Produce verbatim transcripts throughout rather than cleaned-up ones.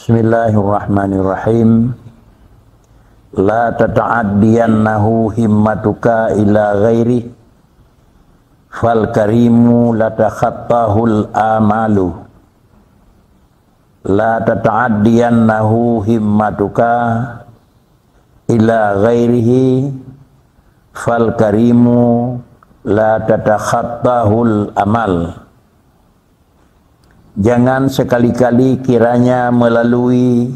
Bismillahirrahmanirrahim. La tata'addiyannahu himmatuka ila ghairi, fal karimu la takhattahul amalu. La tata'addiyannahu himmatuka ila ghairihi, fal karimu la tatakhattahul amal. Jangan sekali-kali kiranya melalui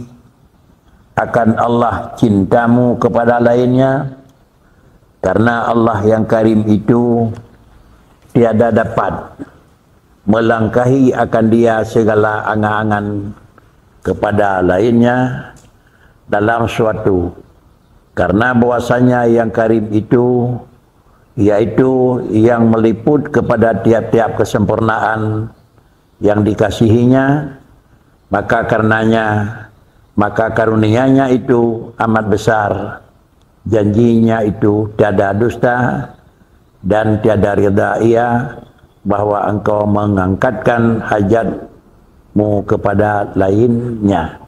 akan Allah cintamu kepada lainnya, karena Allah yang karim itu tiada dapat melangkahi akan dia segala angan-angan kepada lainnya dalam suatu, karena bahwasanya yang karim itu yaitu yang meliput kepada tiap-tiap kesempurnaan yang dikasihinya, maka karenanya, maka karunianya itu amat besar, janjinya itu tiada dusta, dan tiada rida ia bahwa engkau mengangkatkan hajatmu kepada lainnya.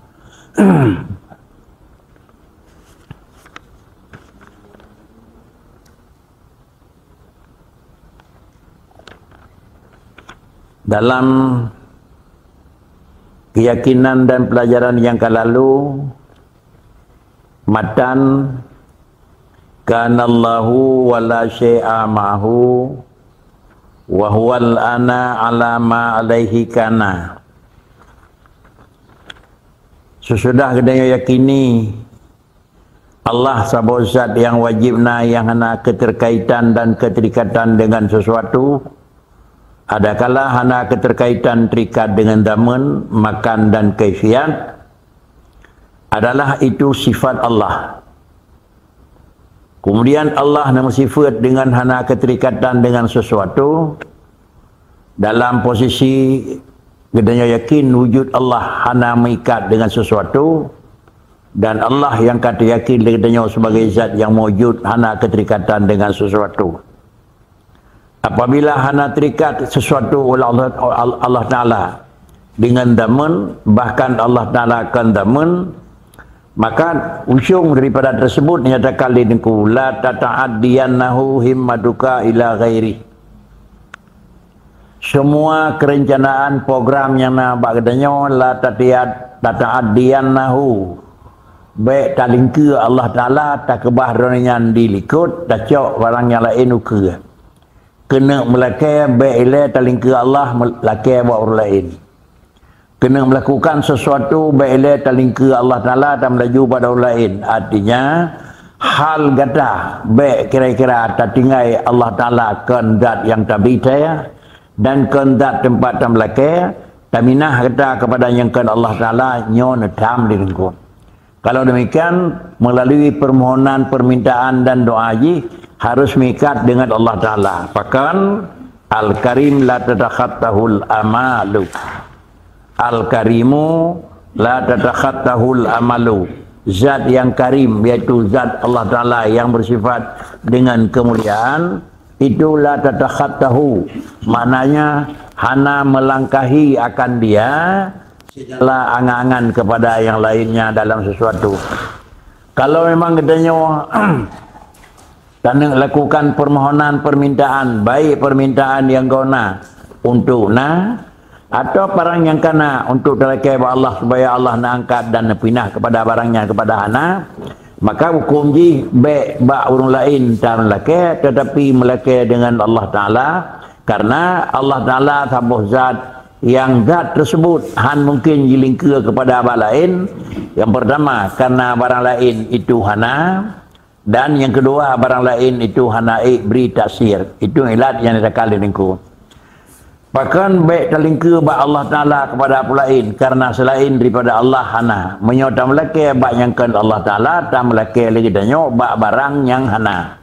Dalam keyakinan dan pelajaran yang ka lalu, matan, "Kanallahu wa la syai'a ma'ahu, wa huwal ana ala ma alaihi kana." Sesudah geutanyoe yakini Allah saboh zat nyang wajéb na, nyang hana keuteurkaitan dan keuterikatan deungon sesuatu, adakala hana keuteurkaitan terikat deungon zaman, makan dan kaifiat, adalah itu sifat Allah. Kemudian Allah nyang beusifeuet deungon hana keuterikatan deungon sesuatu, dalam posisi geutanyoe yakin wujud Allah hana meuikat deungon sesuatu, dan Allah nyang ka teuyakin lé geutanyoe sebagai zat nyang maujud hana keuterikatan deungon sesuatu. Apabila hana terikat sesuatu oleh Allah, Allah Taala deungon zaman, bahkan Allah Taala kon zaman, maka ujong daripada tersebut nyatakan lé Teungku, "La tata'addiyannahu himmatuka ila ghairi." Semua kerencanaan program nyang na bak geutanyoe la tatiat, tata'addiyannahu. Bék talingkeue Allah Taala, takeubah droe nyan di likot, tacok barang nyang laén ukeue. Keuneuk meulakée, bék ilée talingkeue Allah mel-, lakée bak ureuëng laén. Keuneuk meulakukan sesuatu, bék ilée talingkeue Allah Taala, tameulaju bak ureuëng laén. Artinya, hal gata bék kira-kira tatinggai Allah Taala kon zat nyang tabri tée, dan kon zat teumpat tameulakée, taminah gata keupada nyang kon Allah Taala, nyoe neutam di lingkon. Kalau demikian, melalui permohonan, permintaan dan doa jih harus meuikat deungon Allah Taala. Pakon? Al-Karim la tatakhattahul amalu. Al-Karimu la tatakhattahul amalu. Zat yang karim, yaitu zat Allah Taala yang bersifat dengan kemuliaan, itu la tatakhattahu, maknanya hana melangkahi akan dia segala angan-angan kepada yang lainnya dalam sesuatu. Kalau memang geutanyoe taneuk lakukan permohonan permintaan, baik permintaan yang gona untuk na, atau parang nyang kana untuk talakée bak Allah supaya Allah neuangkat dan neupinah kepada barang nyan kepada hana, maka hukum jih bék bak ureuëng laén talakée, tetapi meulakée deungon Allah Taala, karena Allah Taala saboh zat yang zat tersebut han mungkin jilingkeue kepada bak laén. Yang pertama, karena barang laén itu hana, dan yang kedua, barang laén itu hana ék bri taksir. Itu ilat nyang ditakal di lingku. Pakon bék talingkeue bak Allah Taala kepada peue laén, karena selain daripada Allah hana. Meunyoe tameulakée bak nyang kon Allah Taala, tameulakée lé geutanyoe bak barang nyang hana.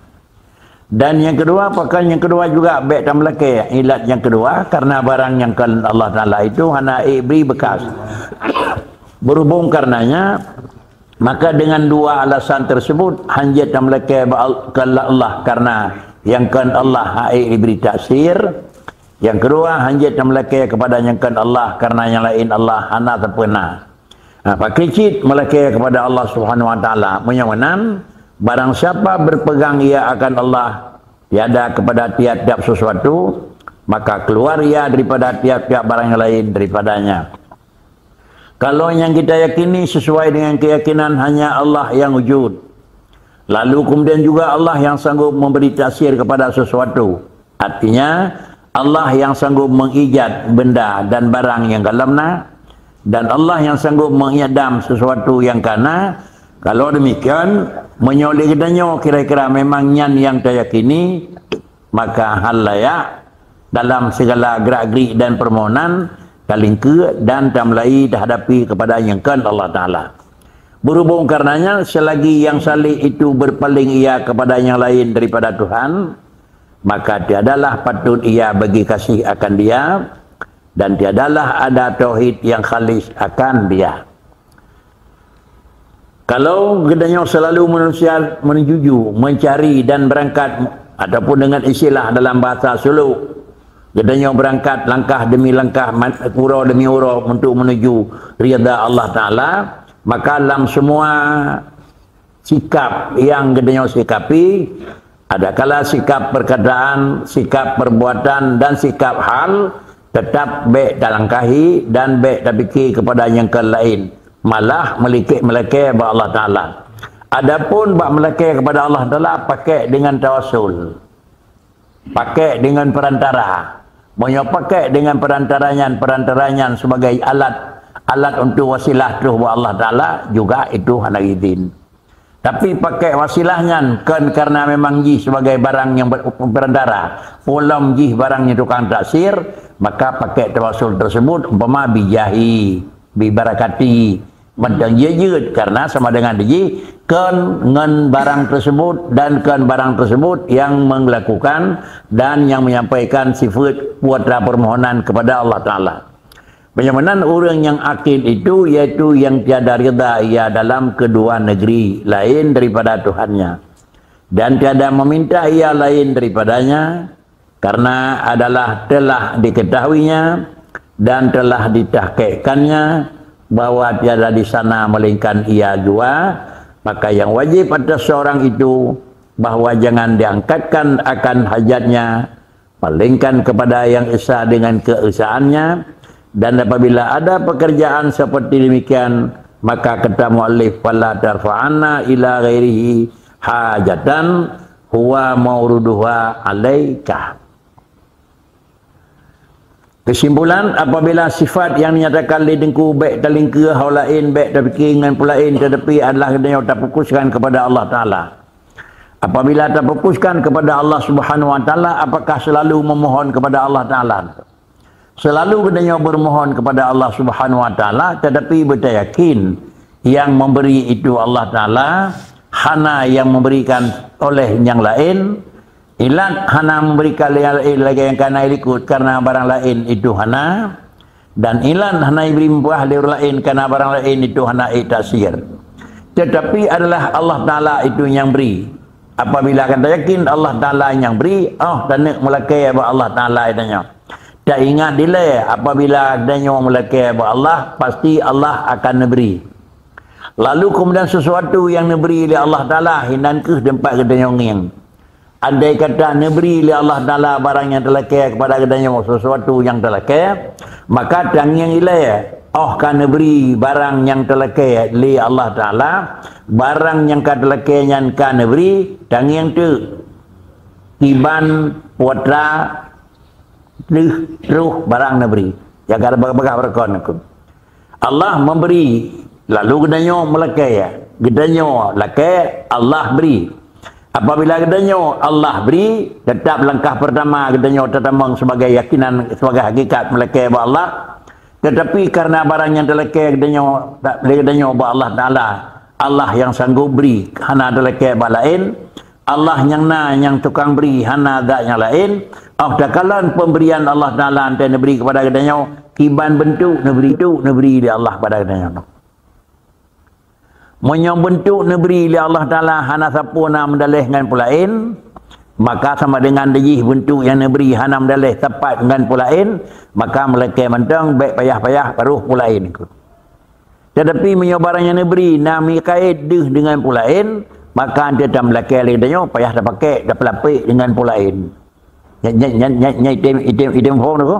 Dan yang kedua, pakon yang kedua juga bék tameulakée. Ilat yang kedua, karena barang nyang kon Allah Taala itu hana ék bri bekas. Berhubung karenanya, maka dengan dua alasan tersebut, hanjeuet tameulakée bak Al-, keu Allah karena nyang kon Allah hana ék dibri taksir. Yang kedua, hanjeuet tameulakée kepada nyang kon Allah karena nyang laén Allah hana sempurna. Ha, pakri cit meulakée kepada Allah Subhanahu Wa Taala. Meunyoe meunan, barang siapa berpegang ia akan Allah, tiada kepada tiap-tiap sesuatu, maka keluar ia daripada tiap-tiap barang yang lain daripadanya. Kalau yang kita yakini sesuai dengan keyakinan hanya Allah yang wujud, lalu kemudian juga Allah yang sanggup memberi taksir kepada sesuatu, artinya, Allah yang sanggup mengijad benda dan barang yang galom na, dan Allah yang sanggup mengidam sesuatu yang ka na. Kalau demikian, meunyoe lé geutanyoe kira-kira memang nyan yang tayakini, maka hal layak dalam segala gerak-gerik dan permohonan talingkeue dan tameulai tahadapi kepada nyang kon Allah Taala. Berhubung karenanya, selagi yang saleh itu berpaling ia kepada yang lain daripada Tuhan, maka tiadalah patut ia bagi kasih akan Dia, dan tiadalah ada tauhid yang khalis akan Dia. Kalau geutanyoe selalu manusia menuju, mencari dan berangkat, ataupun dengan istilah dalam bahasa suluk, geutanyoe berangkat langkah demi langkah, man-, uroe demi uroe untuk menuju ridha Allah Taala, maka lam semua sikap yang geutanyoe sikapi, adakala sikap perkataan, sikap perbuatan, dan sikap hal, tetap bék talangkahi dan bék tapike kepada nyang kon laén, malah meulikét meulakée bak Allah Taala. Adapun bak meulakée kepada Allah Taala, pakék dengan tawasul, pakék dengan perantara. Meunyoe pakék dengan perantara nyan, perantara nyan sebagai alat, alat untuk wasilah troh bak Allah Taala, juga itu hana izin. Tapi pakék wasilah nyan kon karena memang jih sebagai barang nyang ber-, perantara, peue lom jih barang nyang tukang taksir, maka pakék tawasul tersebut umpama bijahi, bibarakati, mantong jeuet-jeuet, karena sama dengan jih kon ngon barang tersebut dan kon barang tersebut yang melakukan dan yang menyampaikan sifat putra permohonan kepada Allah Taala. Meunyoe meunan ureuëng nyang akid itu, yaitu yang tiada ridha ia dalam kedua negeri lain daripada Tuhannya, dan tiada meminta ia lain daripadanya, karena adalah telah diketahuinya dan telah ditahkikkannya bahwa tiada di sana melainkan ia jua, maka yang wajib atas seorang itu bahwa jangan diangkatkan akan hajatnya melainkan kepada yang esa dengan keesaannya, dan apabila ada pekerjaan seperti demikian, maka kata muallif, "Fala tarfa'anna ila ghairihi hajatan huwa mauruduha alaika." Kesimpulan, apabila sifat yang dinyatakan lé Teungku bék talingkeue hal laén, bék tapike ngon peue laén, tetapi adalah geutanyoe tafokuskan kepada Allah Taala. Apabila tafokuskan kepada Allah Subhanahu Wa Taala, apakah selalu memohon kepada Allah Taala? Selalu geutanyoe bermohon kepada Allah Subhanahu Wa Taala, tetapi beutayakin yang memberi itu Allah Taala, hana yang memberikan oleh nyang laén, ilat hana memberikan lé-, lagée nyang kana ilikot karena barang laén itu hana, dan ilat hana ibri meubuah lé ureuëng laén karena barang laén itu hana ék taksir. Tetapi adalah Allah Taala itu nyang bri. Apabila gata yakin Allah Taala nyang bri, oh, taneuk meulakée bak Allah Taala tanyoe. Taingat dilée, apabila tanyoe meulakée bak Allah, pasti Allah akan neubri. Lalu keumudian sesuatu nyang neubri lé Allah Taala, hinan kheueh teumpat geutanyoe ngieng. Andai kata neubri lé Allah Taala barang nyang talakée kepada geutanyoe sesuatu nyang talakée, maka tangieng ilée, oh ka neubri barang nyang talakée lé Allah Taala, barang nyang ka talakée nyan ka neubri, tangieng teuk kiban putra lheueh troh barang neubri. Jaga bagah-bagah beureukoh neukheun. Allah memberi, lalu geutanyoe meulakée. Geutanyoe lakée, Allah bri. Apabila geutanyoe Allah bri, tetap langkah pertama geutanyoe tatamong sebagai yakinan, sebagai hakikat meulakée bak Allah. Tetapi karena barang nyang talakée geutanyoe, lé geutanyoe bak Allah Taala, Allah nyang sanggob bri, hana talakée bak laén, Allah nyang na nyang tukang bri, hana zat nyang laén. Oh takalon pemberian Allah Taala nyang neubri kepada geutanyoe, kiban beuntuk neubri, beuntuk neubri lé Allah kepada geutanyoe. Meunyoe beuntuk neubri lé Allah Taala hana sapeue na meudaléh ngon peue laén, maka sama dengan jih beuntuk nyang neubri hana meudaléh sapat ngon peue laén, maka meulakée mantong bék payah-payah baroh peue laén. Tetapi meunyoe barang nyang neubri na meuikait deuh deungon peue laén, maka 'an teuh tam lakée lé geutanyoe payah tapakée, tapeulapek deungon peue laén. Nyan, nyan, nyan, nyan, nyan item, item, item phon tu.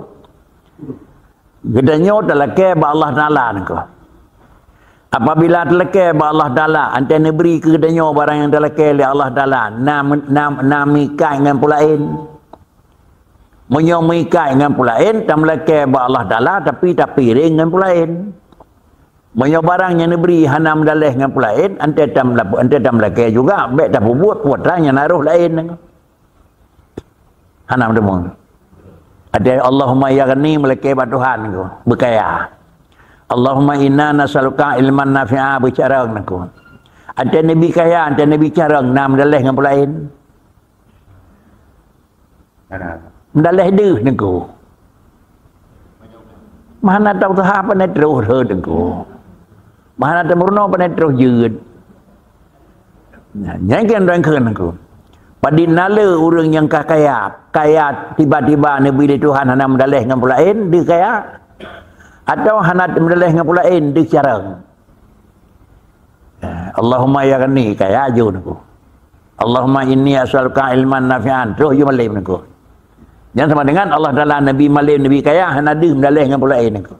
Geutanyoe talakée bak Allah Taala niko. Apabila talakée bak Allah Taala, 'an teuh neubri keu geutanyoe barang nyang talakée lé Allah Taala, na, na, na meuikait ngon peue laén. Meunyoe meuikait ngon peue laén, tameulakée bak Allah Taala, tapi tapiréng ngon peue laén. Meunyoe barang nyang neubri hana meudaleh ngon peue laén, 'an teuh tam-, 'an teuh tameulakée juga, bék tapeubuet peue nyang na roh laén. Hana meuteumé. Ada Allahumma ya ghani meulakée bak Tuhan ko, beukaya. Allahumma inna nas'aluka ilman nafi'a beucarong niko. Ada Nabi kaya, ada Nabi carong, na meudaleh ngon peue laén. Meudaleh deuh niko. Meuhana tau taha pane troh rhot niko. Meuhana teumeurunoe pane troh jeuet. Nah, nyan kan dang kheun aku. Padit na le ureuëng nyang ka kaya, kaya tiba-tiba neubri lé Tuhan hana meudaleh ngon peue laén, deuh kaya. Atau hana meudaleh ngon peue laén, deuh carong. Nah, Allahumma ya ghani, kaya aju niko. Allahumma inni as'aluka ilman nafi'an, troh ju malém niko. Nyan sama dengan Allah Taala neubri malém, neubri kaya, hana deuh meudaleh ngon peue laén niko.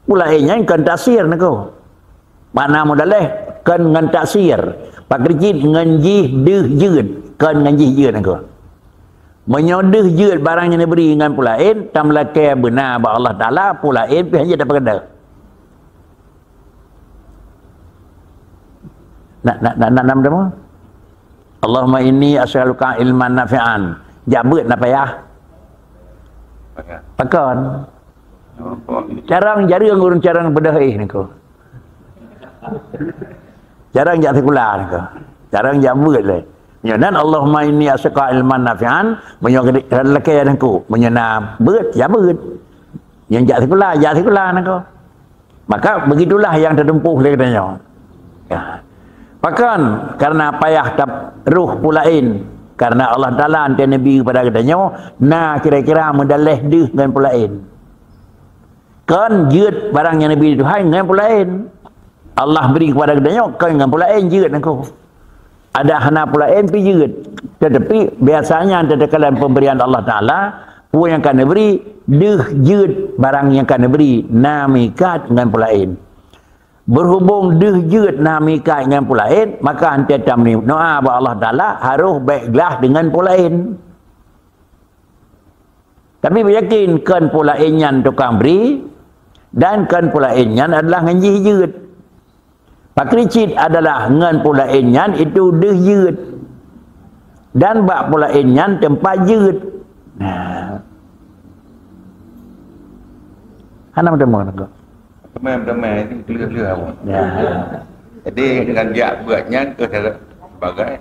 Peue laén nyan kon taksir niko. Makna meudaleh kon ngon taksir. Pakri cit ngon jih deuh jeuet, kon ngon jih jeuet niko. Meunyoe deuh jeuet barang nyang neubri ngon peue laén, tameulakée beuna bak Allah Taala, peue laén pih hana tapeugah. Nak, nak, nak, nak, nak, nak, Allahumma inni as'aluka ilman nafi'an. Jak beuet na payah. Pakon? Carong jareueng ureuëng carong beudôh éh niko. Carong jak sikula niko. Carong jak beuet lé. Nyoe nan Allahumma inni as'aluka ilman nafi'an, meunyoe lakée nangku, meunyoe na beuet, ya beuet. Nyang jak sikula, jak sikula nangku. Maka begitulah yang teutumpôh lé geutanyoe. Ya. Pakon karena payah tab-, roh peue laén, karena Allah Taala 'an teuh neubri kepada geutanyoe na kira-kira meudaleh deuh ngon peue laén. Kon jeuet barang nyang neubri Tuhan ngon peue laén. Allah bri kepada geutanyoe kon ngon peue laén jeuet nangku. Ada hana peue laén pih jeuet. Tetapi biasanya tatkala pemberian Allah Taala, peue nyang ka neubri, deuh jeuet barang nyang ka neubri na meuikat ngon peue laén. Berhubung deuh jeuet na meuikat ngon peue laén, maka 'an teuh tameudoá bak Allah Taala harôh bék glaih deungon peue laén. Tapi beuyakin kon peue laén nyan tukang bri dan kon peue laén nyan adalah ngon jih jeuet. Pakri cit adalah ngon peue laén nyan itu deuh jeuet. Dan bak peue laén nyan teumpat jeuet. Nah. Hana meuteumé nangku. Teumé-teumé ni kleuh-kleuh awak. Ya. Jadi dengan jak beuet nyan ke sebagai.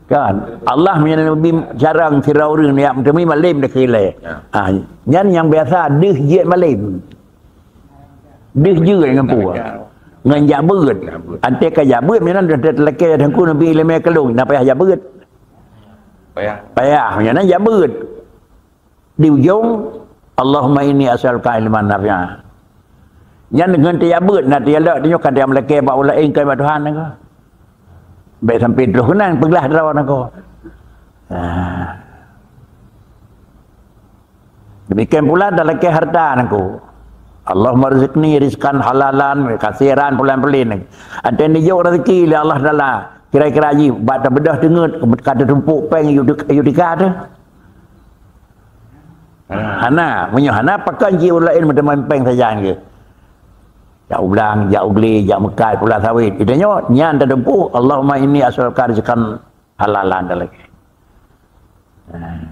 Kan Allah meunyoe Nabi carong sidroe ureuëng jak meuteumé malém dah keu ilée. Ya. Ah, nyan nyang biasa deuh jeuet malém. Deuh jeuet ngon peue? Ngon jak beuet. Ngon jak beuet. Anté ka jak beuet, meunan dah talakée teungku Nabi ileumé keulong, na payah jak beuet. Payah. Payah, meunan jak beuet. Di ujong, Allahumma inni as'aluka ilman nafi'a. Nyan ngon tajak beuet, na tajak lok, tanyoe ka tajak meulakée bak ulée ingkai bak Tuhan nangku. Bék sampai troh keunan peuglah droe nangku. Ah. Demikian pula talakée harta nangku. Allahumma rizqni rizqan halalan katsiran pulan-pulan. Anté neujok rezeki lé Allah Taala. Kira-kira jih bak tabeudôh teungeut ka teutumpôk péng Yudi-, Yudika tu. Hana, meunyoe hana pakon jih ureuëng laén meuteumé péng sajan geuh. Jak u blang, jak u glé, jak meukat, pula sawét. Geutanyoe nyan teutumpôk, Allahumma inni as'aluka rizqan halalan talakée. Nah.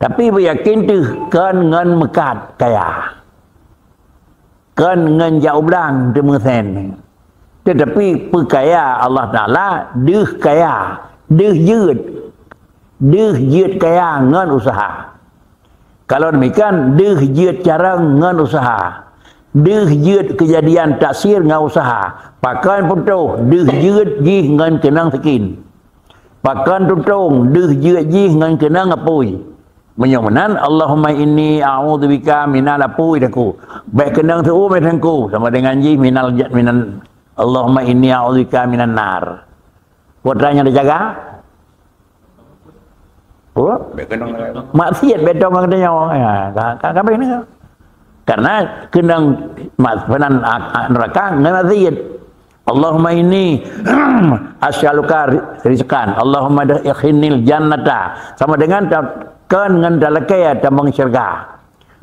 Tapi beuyakin teuh kon ngon meukat kaya. Kon ngon jak u blang teumeusen. Tetapi peukaya Allah Taala deuh kaya, deuh jeuet. Deuh jeuet kaya ngon useuha. Kalau demikian, deuh jeuet carong ngon useuha. Deuh jeuet keujadian taksir ngon useuha. Pakon putôh, deuh jeuet jih ngon keunong sikin. Pakon tutong, deuh jeuet jih ngon keunong apui. Meunyoe meunan, Allahumma inni a'udzubika minal, apui Teungku. Bèk keunong teu'u mé Teungku, sama dengan jih minal ja-, minan, Allahumma inni a'udzubika minan nar. Peue treuk nyang teujaga? Peue? Bèk keunong. Maksiat bèk dong ngon geutanyoe. Ya, ka, ka, ka bèk ni. Karena keunong ma-, peunan a-, a-, neuraka ngon maksiat. Allahumma inni as'aluka ri-, rizqan. Allahumma adkhilnil jannata. Sama dengan ta-, kon ngon talakèe tamong syeuruga.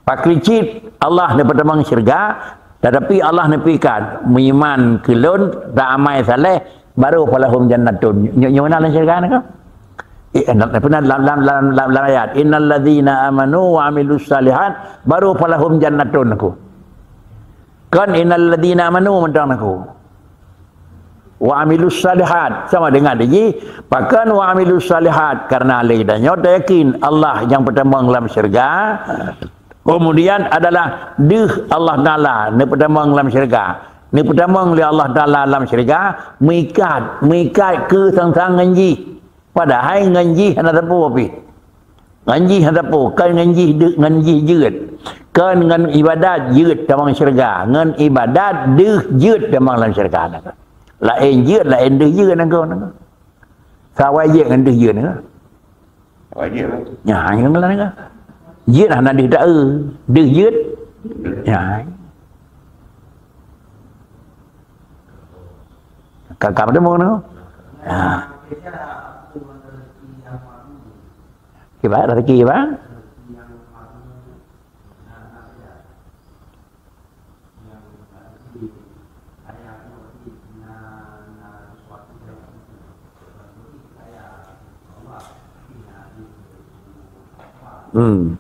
Pakri cit Allah neupeutamong syeuruga, tetapi Allah neupikat, meuiman keu lôn, beuamai saleh, baru falahum jannatun. Nyoe, nyoe na lam syeuruga na ka? Eh, na, na, na, lam, lam, lam, lam, lam ayat, "Innal ladzina amanu wa amilus shalihat, baru falahum jannatun," aku. Kan innal ladzina amanu mantong aku. Wa amilus shalihat, sama dengan jih, pakon wa amilus shalihat, karena lé geutanyoe tayakin Allah nyang peutamong lam syeuruga, kemudian adalah deuh Allah Taala neupeutamong lam syeuruga. Neupeutamong lé Allah Taala lam syeuruga, meuikat, meuikat keu sang-sang ngon jih. Padahai ngon jih hana sapeue pih. Ngon jih hana sapeue, kon ngon jih deuh, ngon jih jeuet. Kon ngon ibadat jeuet tamong syeuruga, ngon ibadat deuh jeuet tamong lam syeuruga. Laén jeuet, laén deuh jeuet nangko, nangko. Sawai jeuet ngon deuh jeuet nangko. Sawai jeuet, kan? Nya, nyan nangko. Jeuet hana deuh taeu, deuh jeuet. Nya. Ka, ka, ka, ha. Kiban rezeki, kiban? Hmm.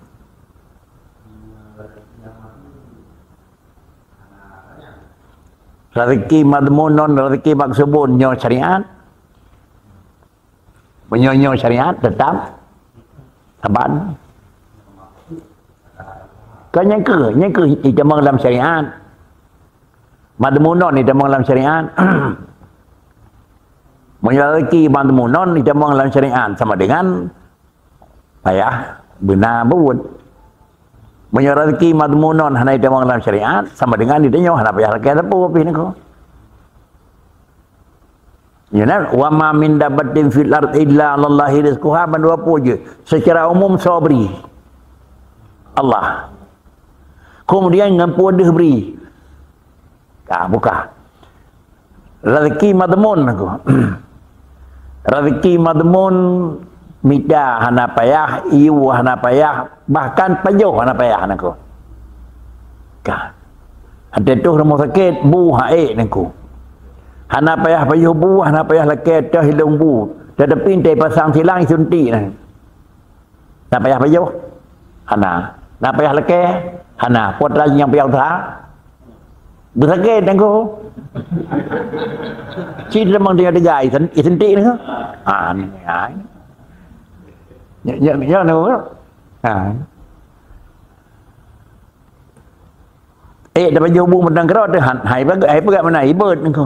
Rezeki madmun ngon rezeki maksubun nyoe syariat. Meunyoe nyoe syariat, teutap saban. Kon nyang keu, nyang keu itamong lam syariat. Madmunon itamong lam syariat. Meunyoe rezeki madmunon itamong lam syariat sama dengan payah beuna buet. Meunyoe rezeki madmunon hana itamong lam syariat sama dengan itanyoe hana payah lakèe sapeue pih niko. Ya, nah, "Wa ma min dabbatin fil ard illa 'alallahi rizquha," bandua peue jeuet. Secara umum soe bri? Allah. Kemudian ngon peue deuh bri? Ka buka. Rezeki madmun aku. Rezeki madmun mita hana payah, iyue hana payah, bahkan pajoh hana payah nangko. Ka. Watèe toh rumoh sakét, bu ha ék nangko. Hana payah pajoh bu, hana payah lakèe toh ilong bu. Tetapi watèe pasang silang isuntik nang. Na payah pajoh? Hana. Na payah lakèe? Hana. Peue treuk nyang payah useuha? Beusakét nangko. Cit teumang tinggai tiga, isen-, isentik nangko. Ha, ni, ha. Ya, ya, ya, nangko. Ha. Eh, dapat joh bu mantong keudroe teuh, han, hai peugah, hai peugah meunan, ibot nangko.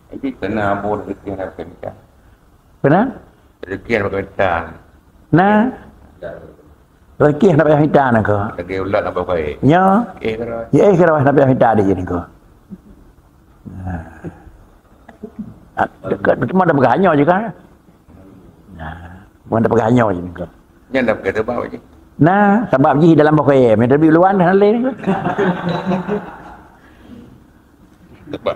Jadi, kena buat rezeki yang pakai mita. Kena? Rezeki yang pakai mita. Nah. Ya. Rezeki hana payah mita nangko. Lagi ulat nak baik. Nya. Eh, terus. Ya, eh, kira hana payah mita di sini ko. Nah. Ah, dekat, cuma ada pegangannya juga. Nah, bukan ada pegangannya je niko. Nyan dah pakai sebab je. Nah, sebab jih dalam boh kayèe, meunan tapi luwan dah lé niko. Sebab.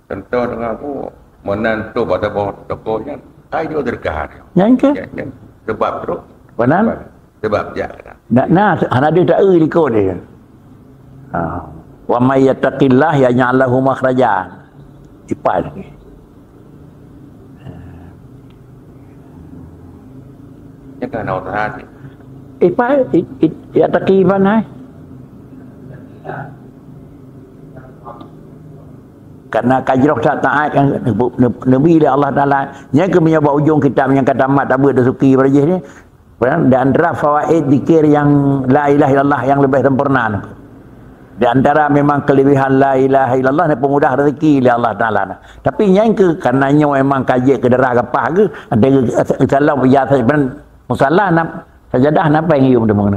Contoh dengan aku, meunan tu pada bawah toko nyan, ayo derkah dia. Nyan ke? Ya, ya. Sebab tu. Benar? Sebab, sebab ya. Nah, nah, hana ada tak eh likot dia. Ha. Wa may yattaqillah yaj'al lahu makhraja. Ipai lagi. Nya ka na usaha cit. Ipai, i-, i-, ya taqi iban hai. Karena ka jroh that taat kan, neubu-, neu-, neubi lé Allah Taala. Nyan keuh meunyoe bak ujong kitab nyang ka tamat, tabeuet deuh suki bak jih ni. Di antara fawaid zikir yang la ilaha illallah yang lebih sempurna. Di antara memang kelebihan la ilaha illallah ni pemudah rezeki oleh Allah Taala. Tapi nyang ke karena nyoe memang kaji ke darah gapah ke, ada ke salah biasa musala nak sajadah napa yang yum demen.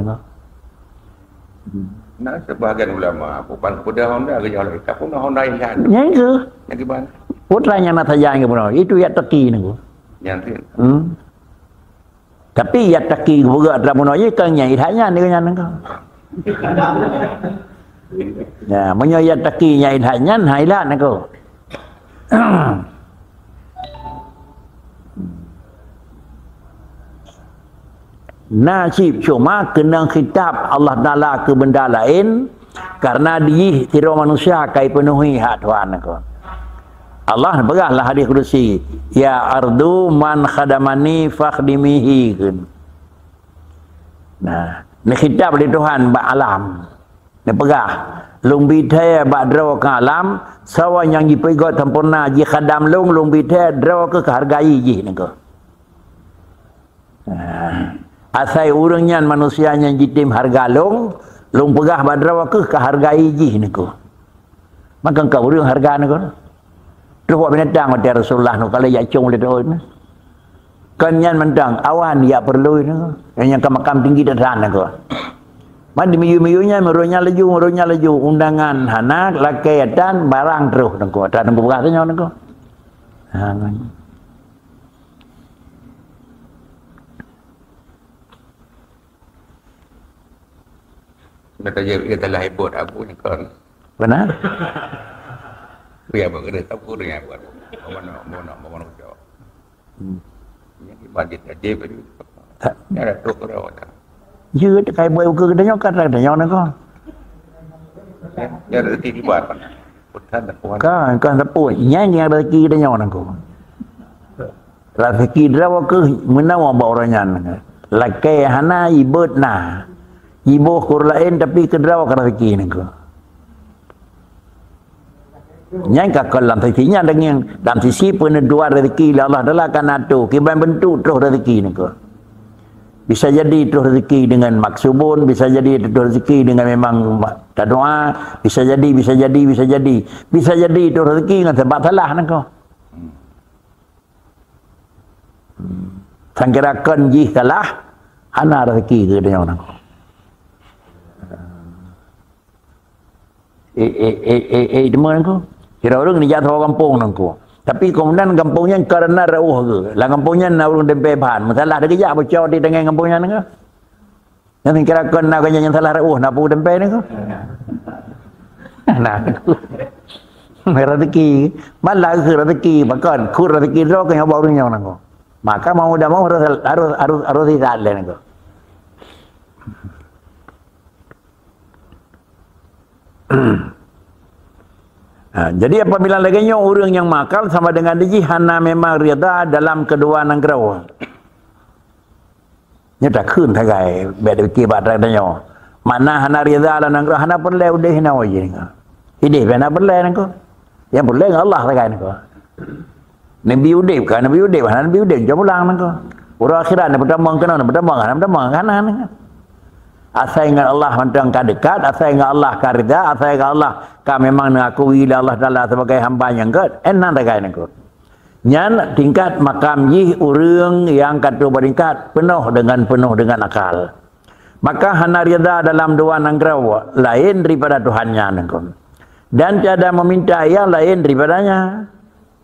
Nah, sebahagian ulama bukan pedah Honda ke jalan, tak pun Honda indah. Nyang ke? Yang gimana? Putra nyang nak saja yang gimana? Itu ya teki ni. Yang tu. Hmm. Tapi ya taki geupeugah dalam bunoe jih kan nyang ilhat nyan dia nyan engkau. Ya, meunyoe ya taki nyang ilhat nyan, ha ilhat engkau. Nasib cuma keunong khitab Allah Taala keu benda lain, karena dijih sidroe manusia kai peunuhi hak Tuhan engkau. Allah peugah lah hadis kudusi, "Ya ardu man khadamani fakhdimihi," kheun. Nah, neukhitab lé Tuhan bak alam. Neupeugah, "Lôn bi thée bak droe keu alam, sawa nyang jipeugot sampoereuna jikhadam lôn, lôn bi thée droe keu keuhargai jih nengko." Nah, asai ureuëng nyan manusia nyang jitem harga lôn, lôn peugah bak droe keu keuhargai jih nengko. Maka engkau ureuëng harga nengko. Terus buat binatang watée Rasulullah nu kalau jak cung lé doa ni. Kan nyan mantang awan yak perlu ni. Yang ka makam tinggi dah tahan nengko. Man di miyu-miyu nyan meureunya laju, meureunya laju undangan hana lakée atan barang terus nengko. Atan nengko peugah tanyoe nengko. Ha. Nak tajak dia telah ibot aku ni kan. Benar? Dia buat kena tahu dia buat. Mana mana mana cok. Hmm. Yang ibadit aja beri. Ada tu kalau ada. Ya, tak kai buat buku kita nyokan tak kita nyokan kau. Ya, rezeki di bar. Pesan tak kuat. Kan kan tepuk. Yang yang rezeki kita nyokan kau. Raseuki droe keuh meunawa bak uroe nyan. Lakée hana, ibeut na. Iboh keu ureuëng laén tapi keu droe ka raseuki nengko. Nyan ka kon lam sisi nyan daging, lam sisi peuneuduan raseuki lé Allah Taala ka na tu kiban beuntuk troh raseuki nengko. Bisa jadi troh raseuki dengan maksubun, bisa jadi troh raseuki dengan memang tadoa, bisa jadi, bisa jadi, bisa jadi. Bisa jadi troh raseuki dengan sebab salah nengko. Sangkira kon jih salah, hana raseuki keu tanyoe nangko. Eh, eh, eh, eh, eh, teuma nangko. Kira ureuëng nijak saboh gampông nangko. Tapi kemudian gampông nyan karena reuoh geuh. Lam gampông nyan na ureuëng dempé bahan. Masalah dikeujak bocor di tengah gampông nyan nangko. Nyang kira kon na keuh nyang salah reuoh na pu tempe ni ko. Nah. Rezeki. Malah keu rezeki, pakon kur rezeki droe keu nyoe bak ureuëng nyoe nangko. Maka mau tidak mau harus harus harus harus tidak leh nangko. Ha, jadi apabila lagée nyoe ureuëng nyang makal sama dengan dijih hana memang rida dalam kedua nanggroe. Nyoe takheun sagai bék dipike bak tanyoe. Makna hana rida lam nanggroe hana peureulée udeb hinoe jih nyoe. Ideh bék hana peureulée nangko. Nyang peureulée ngon Allah sagai nangko. Nabi udeb ka nabi udeb hana nabi udeb jom pulang nangko. Uroe akhirat na peutamong keunoe na peutamong hana peutamong hana nangko. Asai ngon Allah mantong ka dekat, asai ngon Allah ka rida, asai ngon Allah ka memang neuakui lé Allah Taala sebagai hamba nyang gét, eh nan sagai nangko. Nyan tingkat makam jih ureuëng nyang ka troh bak tingkat peunoh dengan peunoh dengan akal. Maka hana rida dalam dua nanggroe laén daripada Tuhan nyan nangkon. Dan tiada meminta nyang laén daripada-Nya.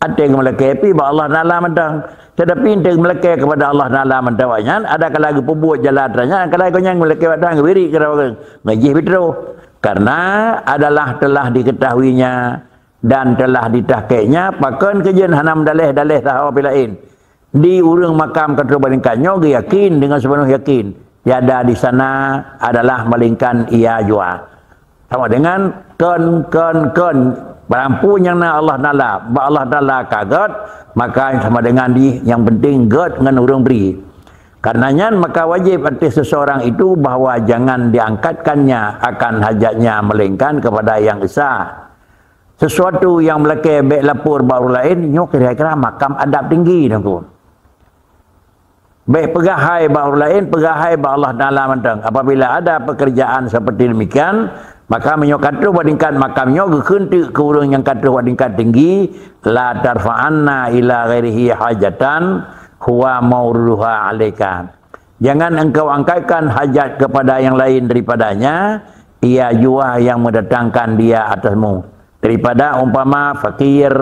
Até geumeulakée pi bak Allah Taala mantong. Tetapi enteuk meulakée kepada Allah Taala mantong awaknyan ada kala geupeubuet jalan atra nyan, kala geuh nyang meulakée bak Tuhan geubiri keudroe ngejih pitroh. Karena adalah telah diketahuinya dan telah ditahkiknya pakon keujeuen hana meudaleh-daleh sahoe pi laén. Di ureuëng makam ka troh bak tingkat nyoe geuyakin dengan seupenuh yakin tiada di sana adalah melainkan ia jua. Sama dengan kon kon kon barang pun nyang na Allah Taala, bak Allah Taala ka gét, maka sama dengan di yang penting gét ngon ureuëng bri. Karena nyan maka wajib atas seseorang itu bahwa jangan diangkatkannya akan hajatnya melainkan kepada yang esa. Sesuatu yang meulakée bék lapor bak ureuëng laén nyoe kira-kira makam adab tinggi nangko. Bék peugah hai bak ureuëng laén, peugah hai bak Allah Taala mantong. Apabila ada pekerjaan seperti demikian, maka meunyoe ka troh bak tingkat makam nyoe, geukheun teuk keu ureuëng nyang ka troh bak tingkat tinggi, "La tarfa'anna ila ghairihi hajatan huwa mauriduha 'alaika." Jangan engkau angkatkan hajat kepada yang lain daripadanya, ia jua yang mendatangkan dia atasmu. Daripada umpama fakir,